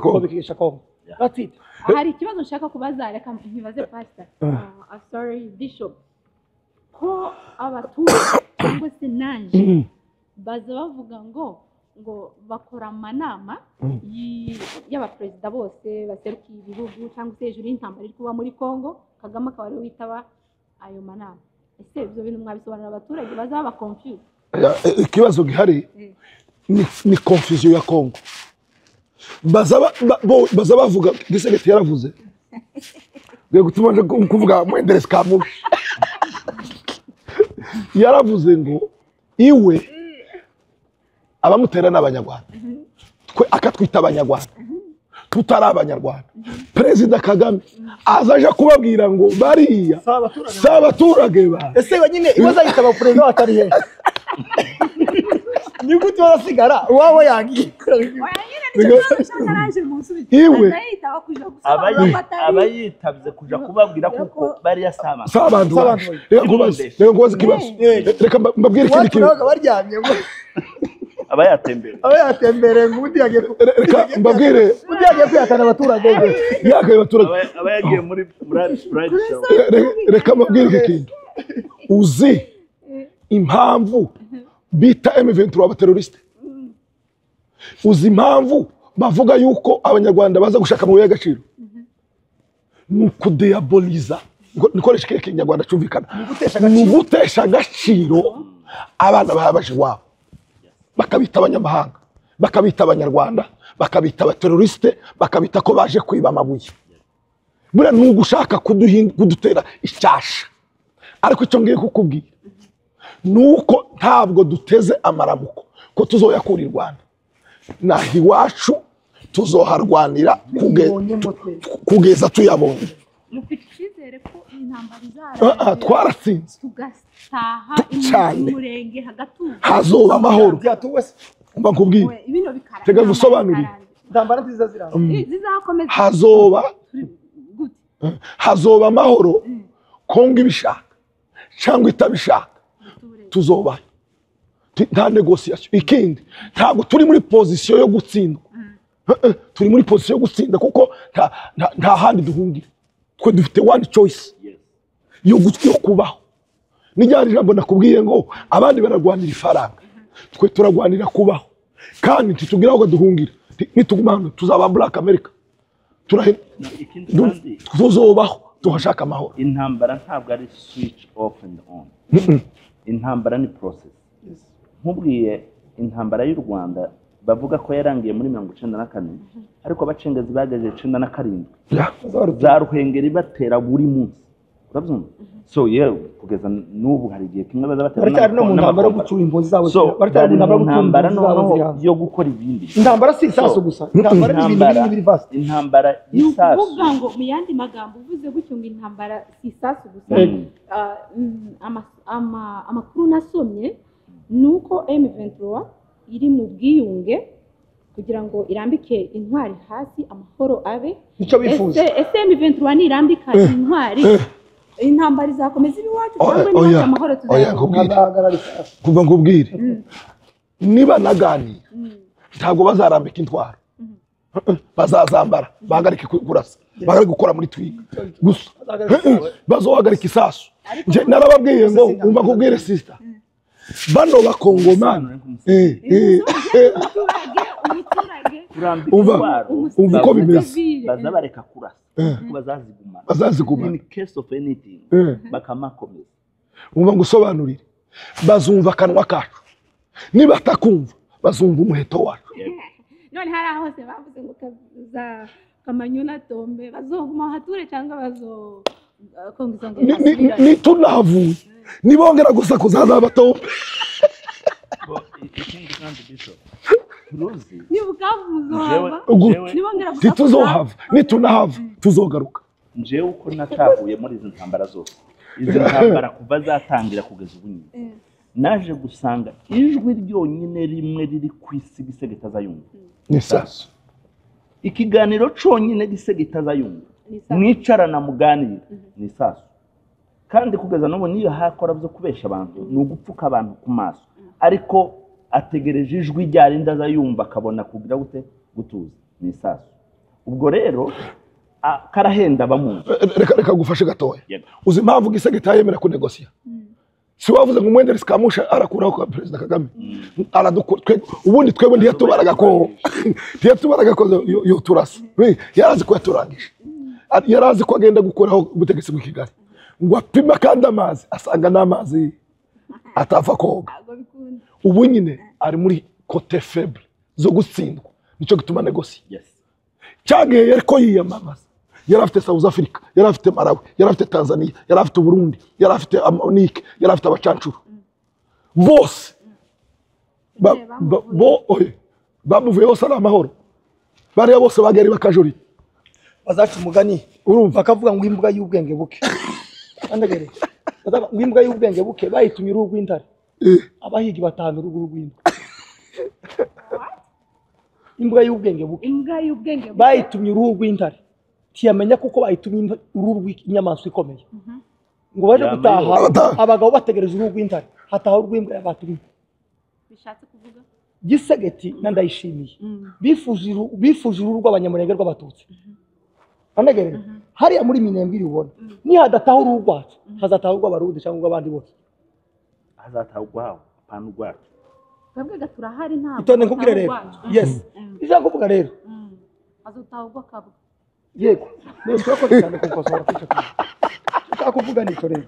Kongo. That's it. Hari ikibazo nshaka kubaza, reka nkibaze pastor, sorry, bishop, ko abaturage cyangwa se nanje baza bavuga ngo bakora amanama y'abaperezida bose baserukiye ibihugu cyangwa se hejuru y'intambara iri kuba muri Congo, Kagame akaba ariwe witaba ayo manama. Ese ibyo bintu mwabisobanurira abaturage bazaba confused? Ikibazo gihari ni confusion ya Congo. Baza bavuga Gisegeti yaravuze ngiye gutuma nje kuvuga Mwenderesi Kamushi yaravuze ngo iwe abamutera n'abanyarwanda, twe akatwita abanyarwanda tutari abanyarwanda. Perezida Kagame azaja kubabwira ngo bariya si abaturage ba Ese nyine ibaza yitaba perezida atari he? Ni gute basigara uwabo yagiye? Oya nyine nicyo kibazo nshaka naje munsubize. Iwe. Azayitaba kuja gusobanura ko atari Abayitabye kuja kubabwira kuko bariya saba si abantu bacu. Reka nkubaze ikibazo, reka mbabwire ikindi Iwacu kintu. nabaga baryamye ngo aba yatembereye. Aba yatembereye ngo undi yagiye Reka mbabwire undi yagiye kwihakana abaturage be. Yakaye abaturage. Aba yagiye muri bride shower. Reka mbabwire iki kintu. Uzi impamvu bita M23 abateroriste? Uzi impamvu bavuga yuko abanyarwanda baza gushaka amabuye y'agaciro? Ni ukudeyaboliza, nikoresha ikihe kinyarwanda cyumvikana? Ugutesha Ni agaciro. ugutesha agaciro abana babaje iwabo, bakabita abanyamahanga, bakabita abanyarwanda, bakabita abateroriste, bakabita ko baje kwiba amabuye. Buriya ni ugushaka kudutera icyasha. Ariko icyo ngiye kukubwira ni uko ntabwo duteze amaramuko ko tuzoyakura i Rwanda. Naho iwacu tuzoharwanira kugeza tuyabonye. Mufite icyizere ko iyi ntambara Ah, ah, izarangira twaratsinze tugataha Cyane. umurenge hagatuza? Hazoba amahoro. Byatuwe se. Mba nkubwire. We, bino bikarangira. Tega ngusobanurire. Intambara nziza ziranga. Zizakomeza Hazoba gute? Hazoba amahoro, Kongo ibishaka cyangwa itabishaka, tuzobayo. Nta négociation. Ikindi, ntabwo turi muri position yo gutsindwa. Turi muri position yo gutsinda kuko nta handi duhungira. Twe dufite one choice yo kubaho. Nijyari ijambo nakubwiye ngo abandi bararwanira ifaranga, twe turarwanira kubaho, kandi ntitugira aho duhungira. Nituguma hano tuzaba Black America. Ikindi kandi, Tuzobaho tuhashaka amahoro. Intambara ntabwo ari switch off and on. Intambara ni process. Nkubwiye intambara y'u Rwanda bavuga ko yarangiye muri 94, ariko abacengezi bageze 97 za Ruhengeri batera buri munsi, urabyumva? So yewe kugeza n'ubu hari igihe kimwe baza batera Baracyari no mu ntambara yo n'amakompara. gucura impunzi zabo. So Baracyari bari mu ntambara yo mu gucura ntambara impunzi zabo noneho ziri hanze. yo gukora ibindi. Intambara si isasu So, gusa, intambara ni ibintu binini biri vast. Intambara Ni y'isasu. ukuvuga ngo mu yandi magambo uvuze gutyo ngo intambara si isasu gusa. Amakuru nasomye ni uko M23 iri mu bwiyunge kugira ngo irambike intwari hasi, amahoro abe. Nicyo bifuza. Ese M23 nirambika intwari, intambara izakomeza iba iwacu Oya, cyangwa niwacu oya, amahoro oya, tuzayabona? nkubwire. Ntazahagarara isasu. Kuva nkubwire, niba naganira ntabwo bazarambika intwaro, bazazambara bahagarike kurasa, bahagarike gukora muri twiga gusa, bazohagarika isasu. Nje narababwiye ngo umva nkubwire, sister, bano bakongomani Umuturage, umuturage. Kurambika Umva, intwaro, umva uko bimeze. Umusivile. Baza bareka kurasa kuko bazazigumana. Bazazigumana. In case of anything bakamakomeza. Umva ngusobanurire, bazumva akanwa kacu, nibatakumva bazumva umuheto wacu. None hari aho hose bavuze ngo za Kamanyola, Tombe, bazoguma bahature cyangwa bazo Kongo izongera basubirayo? Nitunahavuye nibongera gusakuza hazaba Tombe. Ikindi kandi, bishop, turuzi Niba Bukavu muzohava? Gute? Nibongera gusakuza? Ntituzohava, nitunahava tuzogaruka. Njyewe uko natahuye muri izi ntambara zose, izi ntambara kuva zatangira kugeza ubu nyine, naje gusanga ijwi ryonyine rimwe riri ku isi Gisege itazayumva Ni isasu. Ikiganiro cyonyine Gisege itazayumva, Ni isasu. mwicarana muganira, ni isasu. Kandi kugeza n'ubu niyo hakora byo kubesha abantu ni ugupfuka abantu ku maso, ariko ategereje ijwi ryarinda azayumva akabona kugira gute gutuza, ni isasu. Ubwo rero karahenda bamuzi. Reka gufashe gatoya. Uzi impamvu Gisegeti yemera kunegosiya? Si wavuze ngo umwendere Kamusha arakuraho kwa Perezida Kagame. Ubundi twebwe ntiyatubaraga ko yo turasa. Yarazi ko yaturangije. Yarazi ko agenda gukoraho ubutegetsi bw'i Kigali. Ngo apima kandi amazi asanga n'amazi atava koga. Ubu nyine ari muri côté faible zo gutsindwa. Nico gituma negosiya. Yes. Cyagiye yariko yiyamamaza. Yari afite South Africa, yari afite Malawi, yari afite Tanzania, yari afite Burundi, yari afite Amonike, yari afite abacancuro. Bose bamuvuye bose ari amahoro. Bariya bose bagari bakajuri. Bazaca umugani urumva bakavuga ngo imbwa y'ubwenge buke. Andagere. Bazavuga ngo imbwa y'ubwenge buke bayitumye uruhu rw'intare. Abahigi batanu uruhu rw'imbwa. Imbwa y'ubwenge buke. Imbwa y'ubwenge buke. Bayitumye uruhu rw'intare. Tiyamenya kuko bayitumye uruhu rw'inyamaswa ikomeye. Ngo baje gutaha abagabo bategereza uruhu rw'intare, hataha urw'imbwa yabatumye. Bishatse kuvuga Gisegeti na Ndayishimiye bifuje uruhu rw'abanyamurenge rw'abatutsi. Anegere hariya muri Minembwe iri ubona ni hadataha uruhu rwacu hazataha urw'abarundi cyangwa urw'abandi bose. Hazataha urwawe apana urwacu. Twebwe gaturahari ntabwo. Itonde nkubwire rero. Yes. Ijambo kuvuga rero. Azataha urw'akabwa. Yego, turakoze cyane kukosora kwica kintu. Nshaka kuvuga nicyo rero.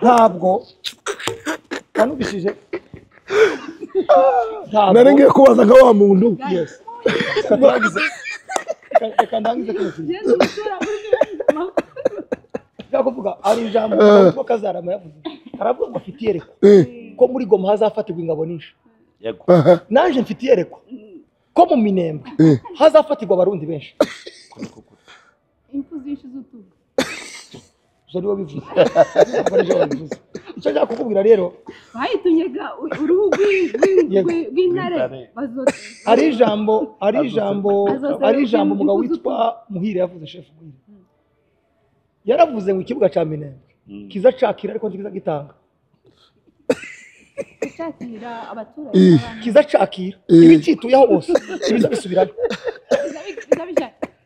Ntabwo kanubishije. Nari ngiye kubaza nka wa muntu. Yes. Reka ndangize kino kintu. Nshaka kuvuga ari ijambo ko Kazarama yavuze. Aravuga ngo afite iyerekwa ko muri Goma hazafatirwa ingabo nyinshi. Yego. Nanje mfite iyerekwa ko mu Minembwe hazafatirwa abarundi benshi. Imfu zinshi z'utuga. Uzo niwe bivuze. Icyo nshaka kukubwira rero bayitumye uruhu rw'intare. Ari ijambo umugabo witwa Muhire yavuze, chef Muhire. Yaravuze ngo ikibuga ca Minembwe kiza cakira ariko ntikiza gitanga. Cakira abaturage. Kiza cakira ibicituyeho bose ibiza bisubirayo.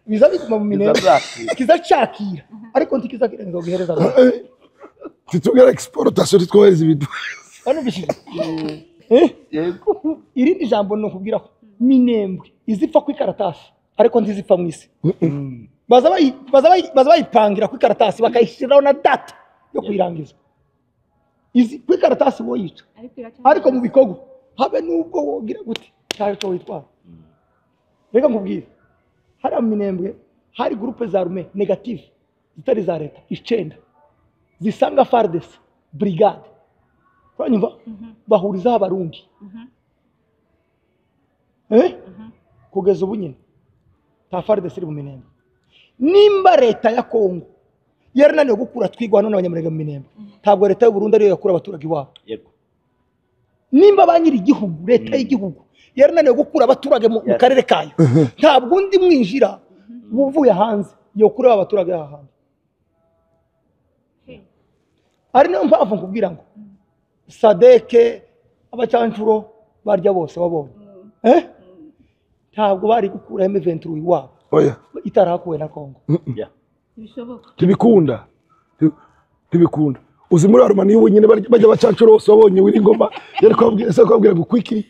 Biza biguma mu Minembwe. Kiza cakira ariko ntikiza kirenga guhereza abantu. Titugera exportation titwohereza ibintu. Banubishije. Yego. Irindi jambo no kubwiraho Minembwe izipfa ku ikaratasi ariko ntizipfa mu isi. Baza bayipangira ku ikaratasi bakayishyiraho na date yo kuyirangiza. Izi ku ikaratasi wo yica. Ariko mu bikorwa habe nubwo wogira gute cyaje cyo witwara. Reka nkubwire. Hari Minembwe hari groupe za armée négative zitari za leta 9 zisanga FARDC brigade. Uranyumva? Bahuriza abarundi. Kugeza ubu nyine ta FARDC iri mu Minembwe. Nimba leta ya Kongo yarananiwe gukura twigwa none abanyamurenge mu Minembwe, ntabwo leta y'u Burundi ariyo yakura abaturage iwabo. Yego. Nimba ba nyiri igihugu leta y'igihugu yarananiwe gukura abaturage mu karere kayo, ntabwo undi mwinjira uvuye hanze yokura abaturage aha hanze. Ari nayo mpamvu nkubwira ngo Sadeke abacancuro barya bose babonye. Ntabwo bari gukura M23 iwabo. Oya. Itarakuwe na Kongo. Ntibishoboka. Tibikunda. Tibikunda. Uzi muri Armani wenyine bajya bacancuro bose babonye wiri ngoma yari kwabwira se kwabwira gukwikiri.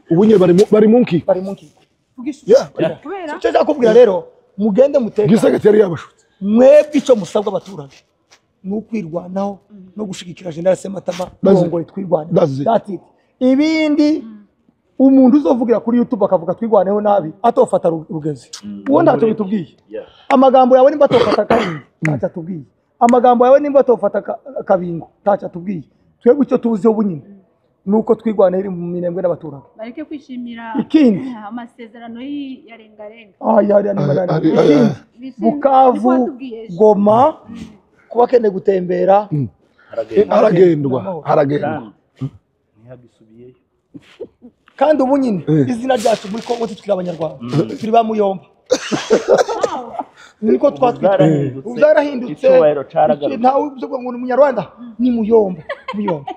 Ubu nyine bari mu nki. Bari mu nki. Kubera. Icyo nshaka rero mugende muteka. Gisegeti yari yabashutse. Mwebwe icyo musabwa abaturage nukwirwanaho no gushigikira General Sematama ngo twirwane. That's it. Ibindi umuntu uzovugira kuri YouTube akavuga twirwaneho nabi atofata rugezi. Uwo ntacyo bitubwiye. Amagambo yawe nimba atofata kabingo ntacyo atubwiye. Amagambo yawe nimba atofata kabingo ntacyo atubwiye. Twebwe icyo tuzi ubu nyine nuko twirwaneho iri mu Minembwe n'abaturage. Bareke kwishimira ikindi amasezerano ya rengarenga. Ya Bukavu, Goma kuba kende gutembera haragendwa haragendwa ntihagisubiyeyo. Kandi ubu nyine izina ryacu muri Kongo titwira abanyarwanda turi ba muyomba. Niko twatwitwa uzarahindutse ntawe uvuga ngo ni umunyarwanda ni muyomba muyomba.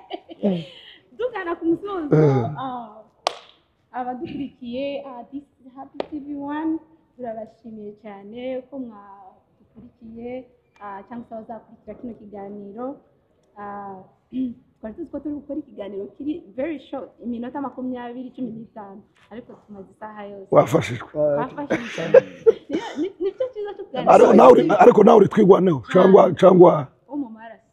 Tugana ku musozo abadukurikiye this is Happy TV 1 Turabashimiye cyane ko mwadukurikiye, cyangwa se abazakurikira kino kiganiro. Twari tuzi ko turi gukora ikiganiro kiri very short, iminota 20, 15, ariko tumaze isaha yose. Wafashijwe. Wafashijwe. Nibyo cyiza cyo kuganira. Ariko nawe uri Twirwaneho cyangwa Wo mu maraso,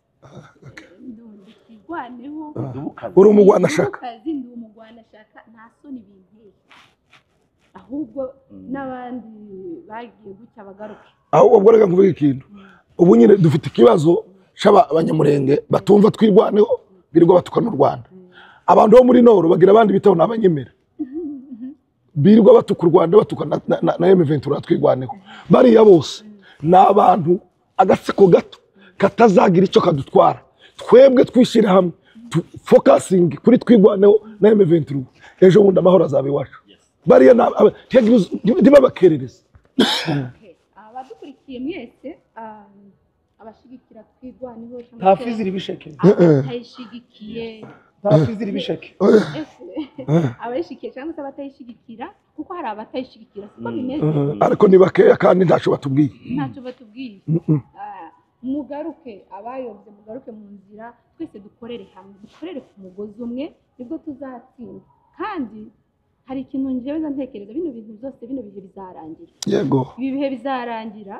ndi Twirwaneho. Dubukazi. Uri umugwanashaka. Kazi, ndi umugwanashaka, nta soni binteye, ahubwo n'abandi bagiye gutya bagaruke. Aho ubwo reka nkuvuge ikintu. Ubu nyine dufite ikibazo c'abanyamurenge batumva Twirwaneho, birirwa batukana u Rwanda. Abantu bo muri Nord bagira abandi bitaho n'abanyemera, birirwa batuka u Rwanda, batuka na M23, Twirwaneho. Bariya bose ni abantu agatsiko gato katazagira icyo kadutwara. Twebwe twishyira hamwe, focusingi kuri Twirwaneho na M23, ejo bundi amahoro azaba iwacu. Bariya ntibabakerereze. Okay. Abadukurikiye mwese, abashigikira Twirwaneho cyangwa Nta se fizira ibisheke. abatayishigikiye. Nta fizira ibisheke. Ese abayishigikiye cyangwa se abatayishigikira, kuko hari abatayishigikira, siko bimeze? Ariko ni bakeya kandi ntacyo batubwiye. Ntacyo batubwiye. Mugaruke, abayobye mugaruke mu nzira, twese dukorere hamwe, dukorere ku mugozi umwe, nibwo tuzatsinda. Kandi hari ikintu njyewe nza ntekereza, bino bintu byose, bino bihe bizarangira. Ibi bihe bizarangira,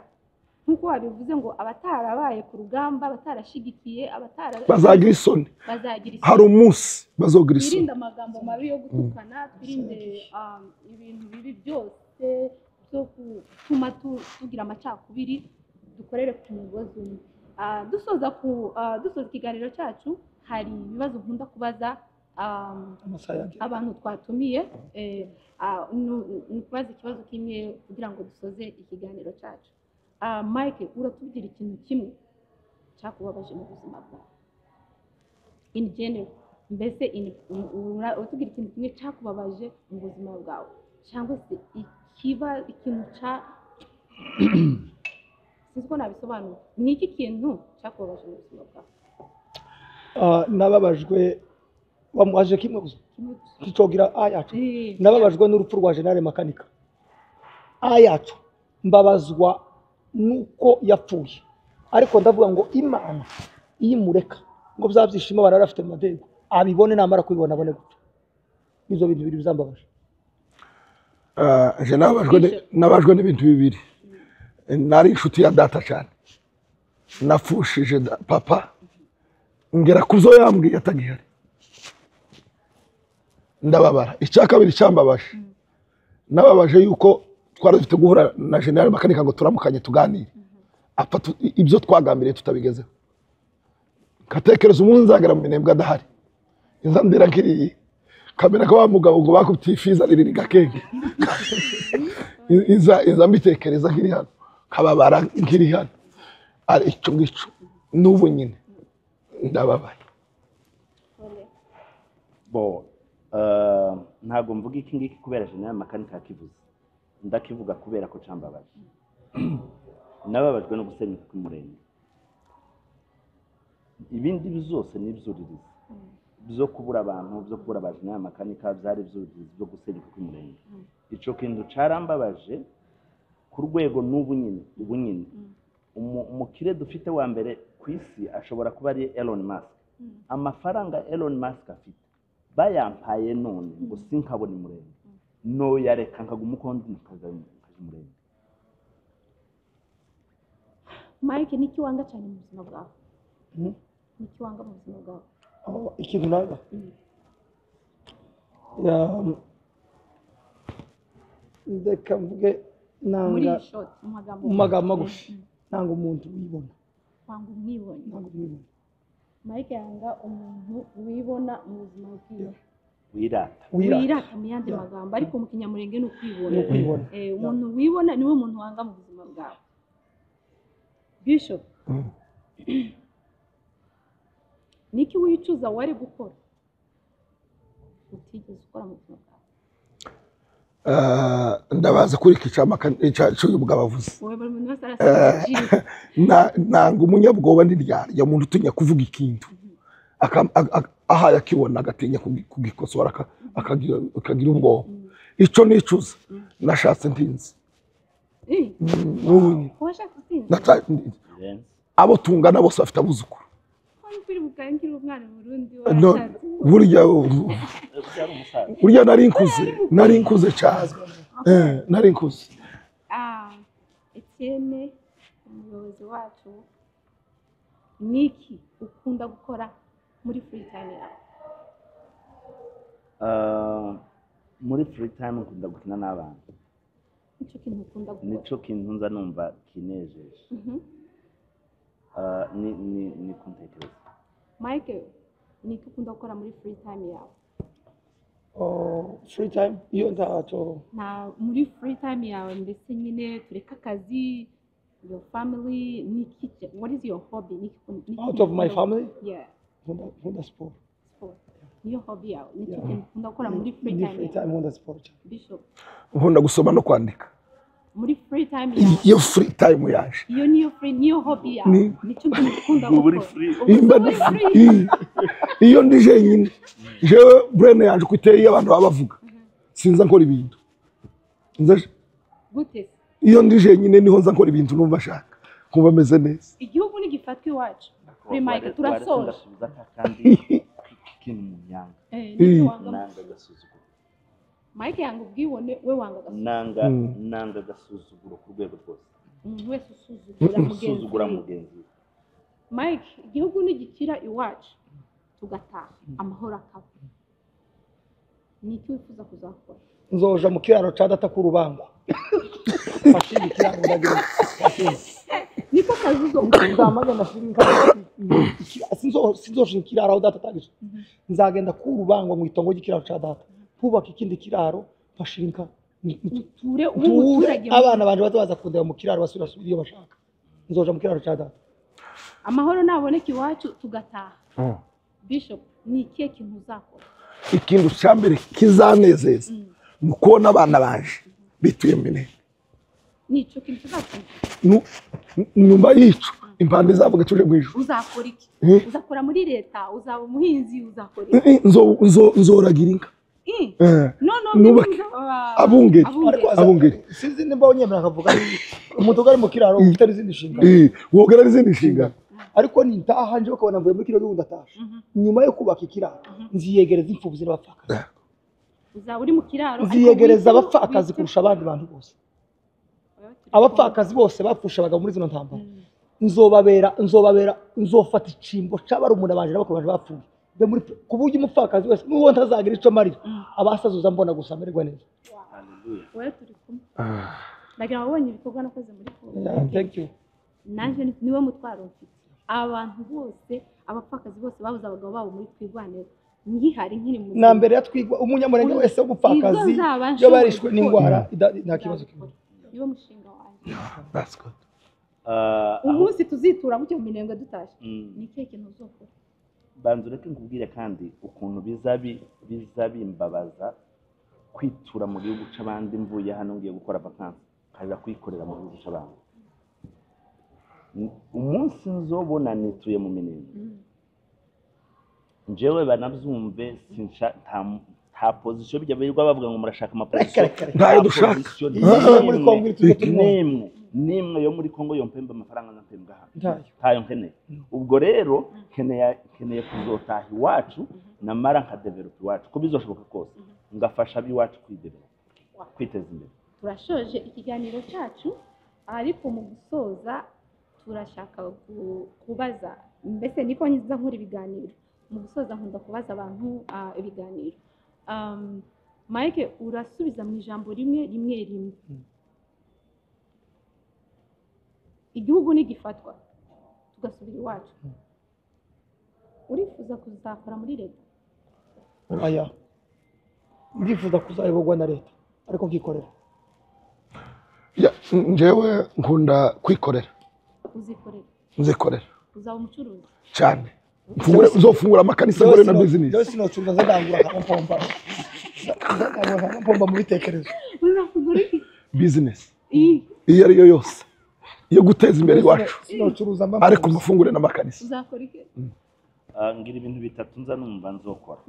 nk'uko wabivuze ngo abatarabaye ku rugamba, abatarashigikiye, abatara Bazagira isoni. Bazagira isoni. Hari umunsi bazogira isoni. Twirinde amagambo mabi yo gutukana, twirinde ibintu bibi byose byo gutuma tugira amacakubiri, dukorere ku mugozi umwe. Dusoza ikiganiro cyacu, hari ibibazo nkunda kubaza Amasaha yagiye. abantu twatumiye. Ni ukubaza ikibazo kimwe kugira ngo dusoze ikiganiro cyacu. Mike, uratubwira ikintu kimwe cyakubabaje mu buzima bwawe in general, mbese uratubwira ikintu kimwe cyakubabaje mu buzima bwawe, cyangwa se ikintu cya, sinzi ko nabisobanura, ni iki kintu cyakubabaje mu buzima bwawe? Nababajwe, wamuhaje kimwe gusa? Kimwe gusa. Kicogira a yacu. Nababajwe n'urupfu rwa General Makanika a yacu, mbabazwa nuko yapfuye, ariko ndavuga ngo Imana iyo imureka ngo bya byishimo abantu bari bafite mu madego abibone, namara kubibona abone gupfa. Nibyo bintu bibiri bizambabaje. Je nababajwe n'ibintu bibiri. Nari inshuti ya data cyane, nafushije papa, ngera ku byo yambwiye atagihari, ndababara. Icya kabiri cyambabaje, nababaje yuko twari dufite guhura na General Makanika ngo turamukanye, tuganire, apfa ibyo twagambiriye tutabigezeho. Nkatekereza umunsi nzagera mu Minembwe adahari, inza ndira nkiriyi kamera ko wa mugabo ngo bakubitiye ifiza ririri gakenge. Iza mbitekereza nkiri hano, nkababara nkiri hano. Ari icyo ngicyo, n'ubu nyine ndababaye. Bo ntabwo mvuga iki ngiki kubera General Makanika yakivuze, ndakivuga kubera ko cambabaje. Nababajwe no gusenyuka kw'umurenge. Ibindi byose ni ibyuririzi byo kubura abantu, byo kubura ba General Makanika, byari ibyuririzi byo gusenyuka kw'umurenge. Ico kintu carambabaje ku rwego n'ubu nyine, ubu nyine umukire dufite wa mbere ku isi ashobora kuba ari Elon Musk. Amafaranga Elon Musk afite bayampaye none ngo sinkabona umurenge, noyareka nkaguma uko ndi, nkaja umurenge. Mike, niki wanga cyane mu buzima bwawe? Niki wanga mu buzima bwawe? Oh, ikintu nanga, ndeka mvuge Muri nanga short, mu magambo mu magambo magufi, nanga umuntu wibona. Wanga umwibone? Nanga umwibona. Mike yanga umuntu wibona mu buzima bwiwe. Wirata. Wirata. Wirata mu yandi magambo, ariko mu Kinyamurenge ni ukwibona. Ni ukwibona. Umuntu wibona niwe muntu wanga mu buzima bwawe. Bishop, niki wicuza wari gukora utigeze ukora mu buzima bwawe? Ndabaza kuri iki cy'uyu mugabo avuze. Wowe, buri muntu wese arasaba agaciro. Nanga umunyabwoba n'iryarya, umuntu utinya kuvuga ikintu ahaye akibona agatinya kugikosora, akagira ubwoba. Icyo nicuza, nashatse ntinze. N'ubu nyine. Washatse utinze? Birenze. Abo tungana bose bafite abuzukuru. Wari ukiri mu nkiri umwana mu Burundi No, warashatse? Burya Byari umusaza. Burya nari nkuze cyane. Nari nkuze. Ah, Etienne, umuyobozi wacu, niki ukunda gukora muri free time yawe? Muri free time nkunda gukina n'abana. Nicyo kintu ukunda gukora? Nico kintu nza numva kinejeje. Ni kuntekereza. Mike, niki ukunda gukora muri free time yawe? Oh, free time iyo ntacyo? Nta muri free time yawe, mbese nyine tureke akazi, your family, niki, what is your hobby? Niki Out of my ukunda- family? Yeah. Nkunda siporo. Sport niyo hobby yawe? Nicyo Yeah. kintu ukunda gukora muri free Muri time free yawe? time nkunda siporo cyane. Bishop? Nkunda gusoma no kwandika. Muri free time yawe? Iyo free time yaje. Iyo niyo free, niyo hobby yawe? Nicyo kintu ukunda Ubu uri gukora? free. Ubu Imba uri free. Iyo ndi jenyine, jewe brain yanje uko iteye, iyo abantu baba bavuga sinza nkora ibintu. Gute se? Iyo ndi jenyine niho nza nkora ibintu numva nshaka, nkumva meze neza. Igihugu nigifatwa iwacu, kuri Mike turasoje. Ndasubiza ka kandi kintu mu myanga. Nibyo wanga? Nanga agasuzuguro. Mike yanga ubwibone, we wanga agasuzuguro. Nanga, nanga agasuzuguro ku rwego rwose. Umuntu wese usuzugura mugenzi Usuzugura we. mugenzi we. Mike, igihugu nigikira iwacu, tugataha, amahoro akaba, ni iki wifuza kuzakora? Nzoja mu kiraro ca data k'urubangwa, fashinga ikiraro, ndagira fashinga. Niko kazi uzokora? Nzamaze ndashinga sinzoshinga ikiraro aho data atagisha, nzagenda k'urubangwa mu itongo ry'ikiraro ca data, kubaka ikindi kiraro, fashinga. Uture ube Nture umuturage. Abana banje baza baza kundeba mu kiraro, basubira iyo bashaka. Nzoja mu kiraro ca data. Amahoro naboneka iwacu tugataha, Bishop, ni ikihe kintu uzakora? Ikintu cya mbere kizanezeza ni ukubona abana banje bituye Minembwe. Ni icyo kintu kizakora? Nyuma y'ico impande izavuga tuje mu ijuru. Uzakora iki? Eh? Uzakora muri leta, uzaba umuhinzi, uzakora iki? Nzoragira inka. No, no. Nubake. Abungeri. Ariko Abungeri. Sinzi nimba unyemera akavuga umuntu ugari mu kiraro ufite n'izindi nshingano. Wogera n'izindi nshingano. Ariko nintaha nje bakabona mvuye muri kino gihugu ndatashe, nyuma yo kubaka ikiraro nziyegereza imfubyi n'abapfakazi. Uzaba uri mu kiraro, ariko Nziyegereza abapfakazi kurusha abandi bantu bose. Abapfakazi bose bapfusha abagabo muri zino ntambara, nzobabera, nzofata icimbo c'abarumuna banje n'abakuru banje bapfuye. Mbe muri ku buryo umupfakazi wese n'uwo ntazagira ico marira abasazuza mbona gusa amererwa neza. Haleluya. Wowe turi kumwe, ndagira ngo wabonye ibikorwa nakoze muri Kongo. Yeah, thank you. Nanjye niwe mutwaro mfite. Abantu bose, abapfakazi bose babuze abagabo babo muri Twirwaneho, nkihari nkiri muzima. Na mbere yatwigwa umunyamurenge wese w'umupfakazi Ibyo nzaba iyo nshoboye barishwe gukora. n'indwara nta kibazo kimwe. Niwo mushinga wanjye. That's good. Umunsi tuzitura gutyo mu Minembwe dutashye, ni ikihe kintu uzokora? Banza ureke nkubwire kandi ukuntu biza bimbabaza kwitura mu gihugu c'abandi. Mvuye hano ngiye gukora vacances, nkaja kwikorera mu gihugu c'abandi. Umunsi nzobona nituye mu Minembwe, njyewe banabyumve, sinsha nta position. Bijya birirwa bavuga ngo murashaka amaposition. Reka, reka, reka. Ntayo dushaka. Position Iyo muri Kongo iri tujye turimo. N'imwe yo muri Kongo yompemba amafaranga nkampembwa hano. Ntayo. Ntayo nkeneye. Ubwo rero nkeneye kuzotaha iwacu, namara nkadevelopa iwacu ko bizoshoboka kose, ngafasha ab'iwacu kwidevelopa, kwiteza imbere. Turashoje ikiganiro cyacu, ariko mu gusoza turashaka kubaza, mbese niko nza nkora ibiganiro, mu gusoza nkunda kubaza abantu ibiganiro. Mike, urasubiza mu ijambo rimwe rimwe rimwe. Igihugu nigifatwa tugasubira iwacu, urifuza kuzakora muri leta? Aya, ndifuza kuzayoborwa na leta ariko nkikorera. Ya, njyewe nkunda kwikorera. Uzikorera? Nzikorera. Uzaba umucuruzi? Cyane. Nzofungura amakanisa, ngore na business. Njyewe sinocuruza, nzadangura nkampomba, nzadangura nkampomba mu bitekerezo. Uzafungura iki? Business Iyi. iyo ari yo yose yo guteza imbere iwacu. Sinocuruza mba Ariko mafungure n'amakanisa. Uzakora iki? Ngira ibintu bitatu nza numva nzokora.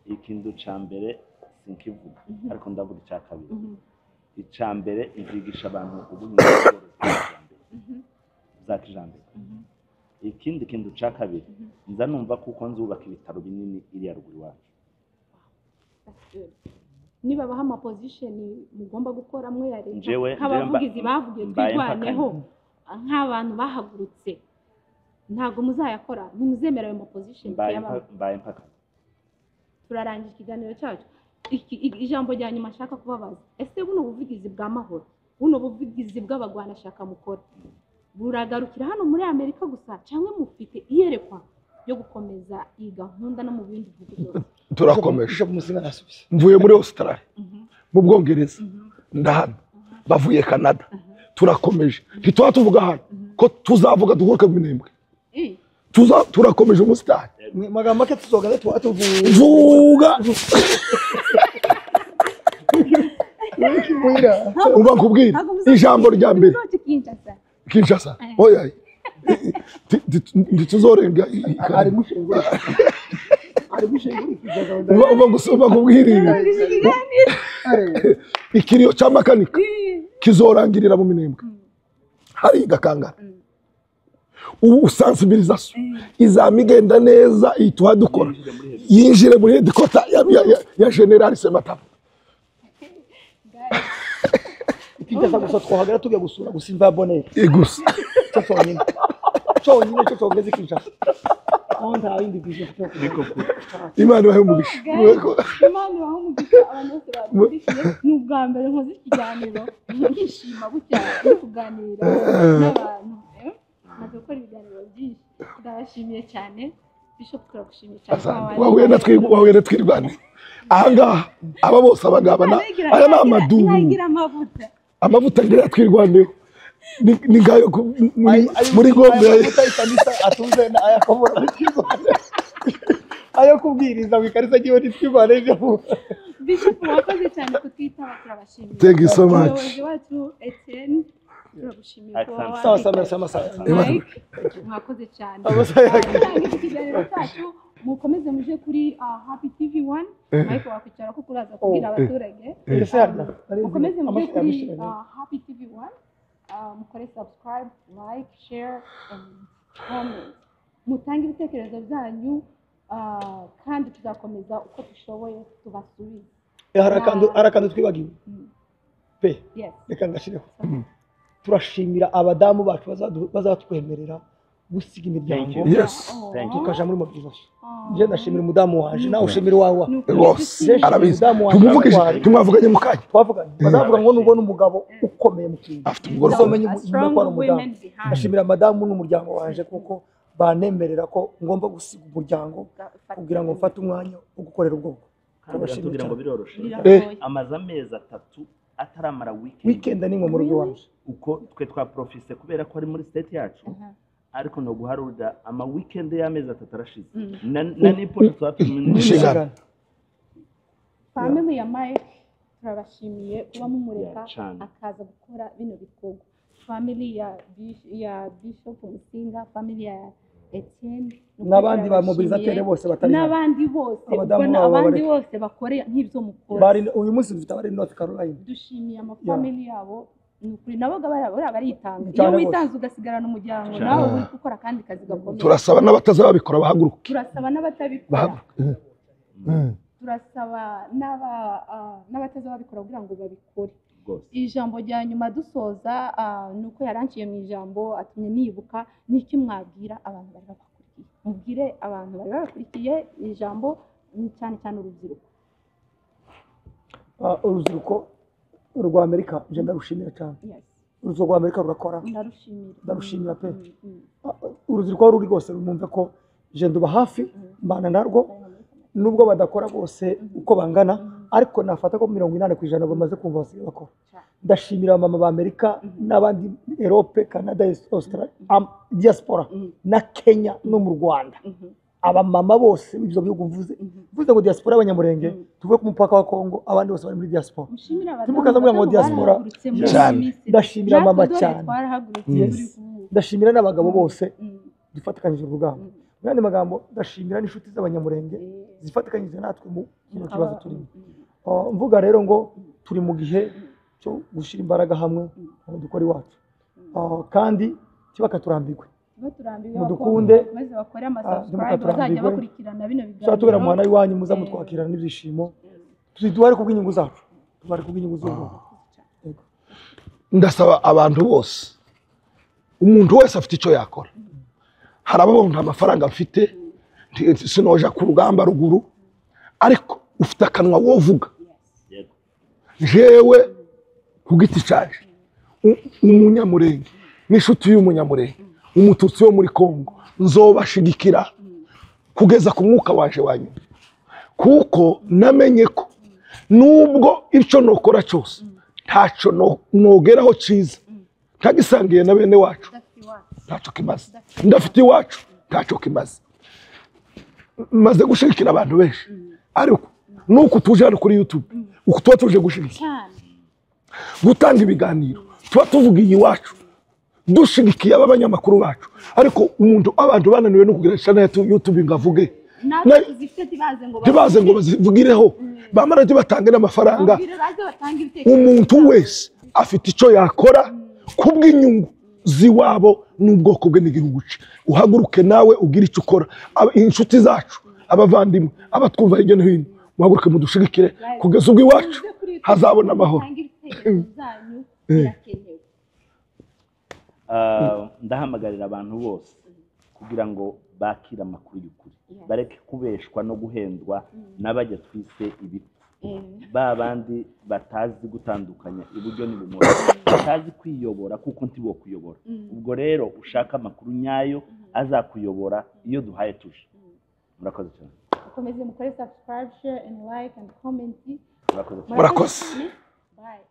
Ikintu ca mbere sinkivuga, ariko ndavuga icya kabiri. Icya mbere, nzigisha abantu ubuhinzi n'ubworozi bwa kijambere, bwa kijambere. Ikindi kintu cya kabiri, nza numva kuko nzubaka ibitaro binini iriya ruguru iwacu. That's good. Nibabaha ama position mugomba gukora mwe ya leta, Njyewe nk'abavugizi bavugiye mbaye Twirwaneho, nk'abantu bahagurutse, ntabwo muzayakora? Ntimuzemera ayo ma position Mbaye kuyabaha? Mbaye mpakanye. Turarangije ikiganiro cyacu. Ijambo rya nyuma nshaka kubabaza: ese buno buvugizi bwa mahoro, buno buvugizi bw'abagwanashaka mukora, buragarukira hano muri Amerika gusa, cyangwa mufite iyerekwa ryo gukomeza iyi gahunda no mu bindi bihugu byose? Turakomeje. Bishop Musinga nasubize. Mvuye muri Australia, mu Bwongereza, ndahano bavuye Canada. Turakomeje, ntituba tuvuga hano ko tuzavuga duhuruke mu Minembwe. Turakomeje umusitari. Mu magambo make, tuzogaza tuba tuvuye Vuga. Muhira. Uba nkubwira ijambo rya mbere. Ntimuzoce Kinshasa? Kinshasa oya, ntituzorenga Ari mushenguri, ari mushenguri. Uba gusa uba nkubwira ibi: ikiriyo cya Makanika kizorangirira mu Minembwe hari Gakangara. Ubu sensibilisation izama igenda neza, iyi tuha dukora yinjire muri headquarter ya General Sematama. Kinshasa gusa twahagera tujya gusura gusa imva ya Bonheur. Gusa. Cyo cyonyine, cyonyine cyo cyogeze Kinshasa, aho nta bindi business cyo. Niko kuri. Imana ibahe umugisha. Imana ibahe umugisha abantu bose badukurikiye. Ni ubwa mbere nkoze ikiganiro nkishima gutya no kuganira n'abantu. Maze gukora ibiganiro byinshi. Ndabashimiye cyane. Bishop, turagushimiye cyane kuba Asante. waje. Wahuye na Twirwane ahangaha, aba bose abangaba aya ni amadubu. Ntagira amavuta. Amavuta ngira Twirwaneho ni ngayo muri gombe. Amavuta y'ikanisa atuze ayakomora mu Twirwane, ayo kubwiriza mu ikanisa ryiwe ni Twirwane ibyo avuga. Bishop, wakoze cyane kutwitaba, turabashimiye. Thank you so much. Umuyobozi wacu Etienne, turagushimiye kuba Asante. Sawa sawa, merci, amasaha. Mike, mwakoze cyane. Amasaha yagiye. Turangiza ikiganiro cyacu, mukomeze muje kuri Happy TV 1. Mike, wakwicara kuko uraza kubwira abaturage. Ese harya Mukomeze muje amasaha kuri yagushiranye. Happy TV 1, mukore subscribe, like, share and comment, mutange ibitekerezo byanyu, kandi tuzakomeza uko dushoboye tubasubize. Hari akantu twibagiwe pe. Yes. Reka ngashireho. Turashimira abadamu bacu bazatwemerera gusiga imiryango Thank you. Yes. Thank you. tukaja muri mobilisation. Oh. Nje ndashimira umudamu wanje, nawe ushimira iwawe. Ni ukuri Rwose. dushimira. Arabizi. Umudamu wanjye Tumuvugije, arwaye. tumwavuganye mu kanya. Twavuganye, bazavuga ngo nubona umugabo ukomeye mu kintu, Afite umugore ukomeye. uzamenye A nyuma strong ko ari umudamu. women behind. Ndashimira madamu n'umuryango wanje kuko banemerera ko ngomba gusiga umuryango kugira ngo mfate umwanya wo gukorera ubwoko. Kandi Turabashimira tugira ngo cyane. biroroshe. Biragoye. Amaze amezi 3 ataramara weekend. Weekend ni mu rugo iwanje. Uko twe twaprofise kubera ko ari muri state yacu, ariko no guharura ama weekend y'amezi 3 arashize na n'iposho tuba turi Inshingano. Family ya Mike, turabashimiye kuba mumureka Yeah, cyane. akaza gukora bino bikorwa. Family ya Bishop Musinga, family ya Etienne, ni ukuri N'abandi ba turabashimiye. mobilisateur bose batari hano. N'abandi bose, Abadamu ubwo babo abandi bareke. bose bakore nk'ibyo mukora. Bari uyu munsi dufite abari North Carolina. Dushimiye amafamily yabo, ni ukuri nabo bariya baritanga. Cyane Iyo rwose. witanze ugasigarana umuryango, Cyane. nawe uri gukora akandi kazi gakomeye. Turasaba n'abatazabikora bahaguruke. Turasaba n'abatabikora. Bahaguruke. Turasaba n'abataza babikora kugira ngo babikore. Rwose. Ijambo rya nyuma dusoza, ni uko yaranciye mu ijambo atumye nibuka, niki mwabwira abantu bari babakurikiye? Mubwire abantu bari babakurikiye ijambo, cyane cyane urubyiruko. Urubyiruko rwa Amerika nje ndarushimira cyane. Urubyiruko rwa Amerika rurakora. Ndarushimira. Ndarushimira pe. Mm. Urubyiruko aho ruri rwose rumwumve ko je nduba hafi, mbana narwo, nubwo badakora bose uko bangana, ariko nafata ko 80% bamaze kumva, basigaye bakora. Cyane. Ndashimira abamama ba Amerika n'abandi Europe, Canada, Australia, diaspora na Kenya no mu Rwanda. Abamama bose b'ibyo bihugu mvuze, mvuze ngo diaspora y'Abanyamurenge, tuvuye ku mupaka wa Kongo, abandi bose bari muri diaspora. Mushimire abadamu. Ntimukaze muvuga ngo Abadamu diaspora. barahagurutse muri iyi Cyane. minsi. Ndashimira Natwe mama dore cyane. twarahagurutse, Yes. turi Ndashimira n'abagabo bose dufatikanyije urugamba. Mu yandi magambo, ndashimira n'inshuti z'Abanyamurenge zifatikanyije natwe mu kino kibazo turimo. Mvuga rero ngo turi mu gihe cyo gushyira imbaraga hamwe ngo dukore iwacu. Kandi ntibakaturambirwe, mudukunde, maze bakore ama subscribe, ntimukaturambirwe. bazajya bakurikirana bino tuzaba tugera mu biganiro. muhanda w'iwanyu, muza mutwakirana n'ibyishimo. Duhari kubw'inyungu zacu, duhari kubw'inyungu z'ubwoko. Yego. Ndasaba abantu bose, umuntu wese afite icyo yakora. Hari ababona nta mafaranga mfite, sinoja ku rugamba ruguru, ariko ufite akanwa wovuga. Yego. Jewe ku giti canje, umunyamurenge n'inshuti y'umunyamurenge, umututsi wo muri Kongo, nzobashigikira kugeza ku mwuka waje wa nyuma, kuko namenye ko nubwo icyo nokora cyose ntacyo nogeraho cyiza ntagisangiye na bene wacu, ntacyo kimaze. Ndafite iwacu, ntacyo kimaze. Maze gushigikira abantu benshi, ariko nuko tuje hano kuri YouTube, uku tuba tuje gushigikira, cyane gutanga ibiganiro, tuba tuvugiye iwacu, dushigikiye aba banyamakuru bacu. Ariko umuntu, abantu bananiwe no kugira channel ya YouTube ngo avuge, natwe tuzifite, ntibaze ngo ntibaze ngo bazivugireho, bamara ntibatange n'amafaranga. babwire baze batange ibitekerezo. Umuntu wese afite icyo yakora kubw'inyungu z'iwabo n'ubwoko bwe n'igihugu cye. Uhaguruke nawe ugire icyo ukora. Inshuti zacu, abavandimwe, abatwumva hirya no hino, muhaguruke mudushigikire kugeza ubwo iwacu Muze kuri YouTube, hazabona amahoro. mutange ibitekerezo zanyu, birakenewe. Ndahamagarira abantu bose kugira ngo bakire amakuru y'ukuri, bareke kubeshwa no guhendwa n'abajya twise ibipfu, ba bandi batazi gutandukanya iburyo n'ibumoso, batazi kwiyobora, kuko ntibo kuyobora. Ubwo rero ushaka amakuru nyayo azakuyobora iyo duhaye tuje. Murakoze cyane. Mukomeze mukore subscribe, share and like and comment. Murakoze cyane. Murakoze. Bye.